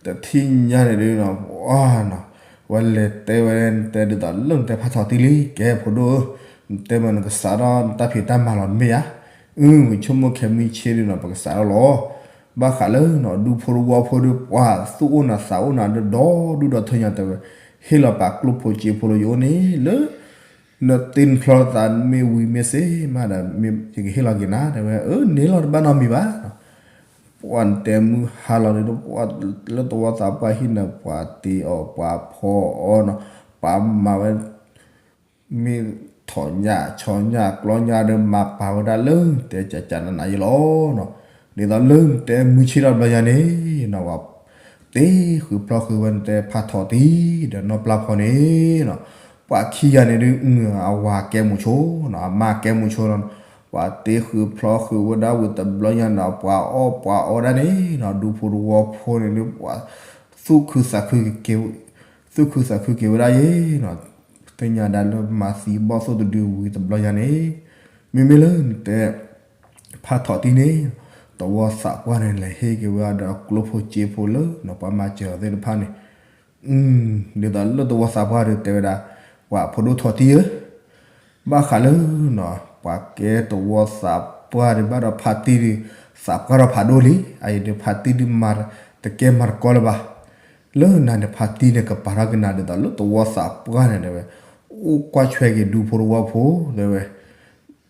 တထံၣ်ညါန့ၣ်ဒုးနီၤ ပှၤနီၤ ဝဲလဲၤတဲဝဲ နတဲဒ်သိးလၢနတဲဖးထီၣ်တံၢ်လံ ကဲဖိဒိၣ်ဧၢ နတဲမးနကစးထီၣ်နတၢ်ဖံးတၢ်မၤလီၤ တမ့ၢ်ဧါ. အု ပဆိကမိၣ်ခဲမုၢ်ဆ့ၣ်ဒုးနီၤ ပကစးထီၣ်လီၤ. ဘၣ်ဃးလၢနီၤ ဒူဖိတဝီဖိဒုး ပှၤသူၣ်အိၣ်နၤသးအိၣ်နၤဒုး ဒီဒူၣ်ဒီထၢညါတဲဝဲ ဟ့ၣ်လီၤပာ်ကျိၣ်ဖိစ့ဖိလၢယအိၣ်န့ၣ်လၢ နတ့နဖျီသးမ့ၢ်ဝံၤမ့ၢ်စ့ၢ်မးဒီး ယကဟ့ၣ်လီၤက့ၤနၤ တဲဝဲ အၢ န့ၣ်လီၤတဘၣ်နီတမံၤဘၣ်နီၤ ပှၤနတဲမုၢ်ဟါလီၤဒုး ပှၤလၢသဝီသးပှၢ်ဟံၣ်န့ၣ် ပှၤတ့အီၣ် ပှၤဖီအီၣ်နီၤ ပှၤမၤဝဲ မ့ၢ်ထိၣ်ညၣ်ဆီညၣ်ကျီညၣ်ဒီး မၤပာ်ဝဲဒၣ်လၢတဲကၠးကၠးနးနးယံၤလီၤနီၤ ဒ်သိးလၢနတဲမုၢ်ဆ့ၣ်ထီၣ်တဘျီညါန့ၣ်နီၤ ပှၤတ့ဃုာ်ဖျီဃုာ်ဝဲနတဲဖးထီၣ်တံၢ် ဒီးနီၢ်ပျၢ်ဖီန့ၣ်နီၤ ပှၤခံဂၤန့ၣ်ဒုး အဝၤကဲမုာ်ဆိနီၤ အမါကဲမုာ်ဆိနီၤ ပှၤတ့ဃုာ်ဖျီဃုာ်ဝဲဒၣ်ဝံၤတဘျီညါနီၤ ပှၤအီၣ်ပှၤအီဒၣ်န့ၣ်နီၤ ဒူဖိတဝီဖိန့ၣ်ဒုး ပှၤသူၣ်ခုသးခုက့ၤ သူၣ်ခုသးခုက့ၤဝဲဒၣ်ယံၤနီၤ သ့ၣ်ညါဒၣ်လၢမၤသံဘီၣ်သိၣ်တဒုဝံၤတဘျီညါန့ၣ် မ့မ့ၢ်လၢနတဲ ဖးထီၣ်တံၢ်န့ၣ် သဝီသးပှၢ်န့ၣ် လဲၤဟ့ၣ်က့ၤဝဲဒၣ်ဒီးကျိၣ်ဖိစ့ဖိလၢနီၤ ပှၤမၤစၢၤအီၤသ့ၣ်တဖၣ်န့ၣ် ဒ်သိးလၢသဝီသးပှၢ်ဒီးတဲဝဲဒၣ် ပှၤဖိဒိၣ်ထီၣ်တံၢ်ဧၢ ဘၣ်ဃးလၢနီၤ ပှၤကဲသဝီသးပှၢ်ဒုးဘၣ်ဒီးဖးတံၢ်ဒုး သးပှၢ်ထီၣ်ဖးဒိၣ်လံ အအံၤဒုးဖးတံၢ်ဒုးမၤ တကဲမၤတကီလၢၤဘၣ် လၢနၤန့ၣ် ဖးတံၢ်န့ၣ် ကပာ်ထီၣ်က့ၤနၤဒ်သိးလၢသဝီသးပှၢ်န့ၣ်တဲဝဲ အိၣ်ကွၢ်ဆွဲက့ၤဒူဖိတဝီဖိတဲဝဲ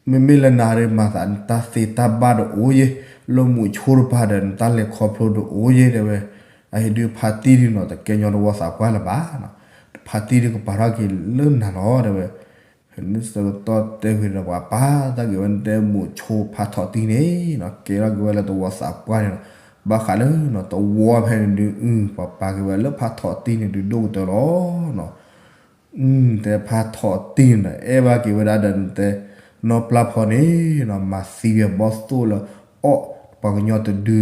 မ့မ့ၢ်လၢနၤဒုးမၤသး နတၢ်သ့တၢ်ဘၣ်ဒုးအိၣ်ယဲ လၢမူးဆိတပၤဒီး နတၢ်လဲၤခီဖျိဒုးအိၣ်ယဲတဲဝဲ အအံၤဒုးဖးတံၢ်ဒုးနီၤ တကဲညီသဝီသးပှၢ်လၢၤဘၣ်နီၤ ဖါတံၢ်ဒုးကပာ်ထီၣ်က့ၤလၢနၤလီၤ တဲဝဲ. ဖဲန့ၣ်ဆၢကတီၢ်တဲဝံၤဒီး ပှၤပာ်သးက့ၤဝဲ တဲမိၤဆိဖါထီၣ်တံၢ်န့ၣ်နီၤ ကဲထီၣ်က့ၤဝဲလၢသဝီသးပှၢ်န့ၣ်နီၤ. ဘၣ်ဃးလၢနီၤ သဝီဖဲန့ၣ်ဒုး အု ပှၤပာ်က့ၤဝဲလၢဖါထီၣ်တံၢ်န့ၣ်ဒုး ဒိၣ်ကတၢၢ်လီၤနီၤ. အု တဲဖါထီၣ်တံၢ်န့ၣ်ဒီး အဲၣ်ဘၣ်က့ၤဝဲဒၣ်ဒီး နတဲ နီၢ်ပျၢ်ဖီန့ၣ်နီၤ မၤသံဝဲဘီၣ်သိၣ်လၢအီၣ်ပှၤကညီတဒု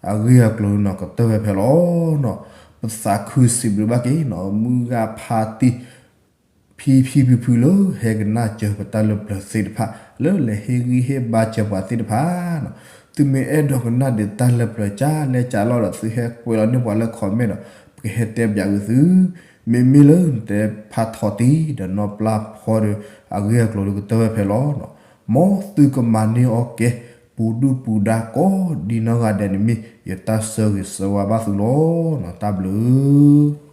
အဂ့ၢ်အကျိၤနီၤ ကတၢၢ်ဝဲဖဲလီၤနီၤ. ပသးခုစံးဘျုးဘၣ်က့ၤနီၤ မုၢ်ဂၢ်ဖါတံၢ် ဖံဖံဖုဖုလၢဟဲကနၣ်စၢၤပတၢ်လၢပျၢၤသ့ၣ်တဖၣ် လၢလဲၤဟ့ၣ်ဂံၢ်ဟ့ၣ်ဘါစၢၤပှၤသ့ၣ်တဖၣ်နီၤ. သုမ့ၢ်အဲၣ်ဒိးကနၣ်ဒံးတၢ်လၢပျၢၤကၢ်လဲၣ်ကၢ်လီၢ်ဒီး သုဟဲကွဲးလီၤန့ၢ်ပှၤလၢ comment ဒီး ပကဟဲတဲပၠးက့ၤသု မ့မ့ၢ်လၢနတဲဖါထီၣ်တံၢ်ဒီးနီၢ်ပျၢ်ဖီဒီး အဂ့ၢ်အကျိၤဒုးကတၢၢ်ဝဲဖဲလီၤနီၤ. မ်သုကမၤန့ၢ်အီၤကဲ ပူၤဒုၣ်ပူၤဒါကိးဒံနီၢ်ဂၤဒဲးန့ၣ်မ့ၢ် ယတၢ်ဆၢဂ့ၤဆၢဝါဘၣ်သုလီၤနီၤ. တၢ်ဘျုး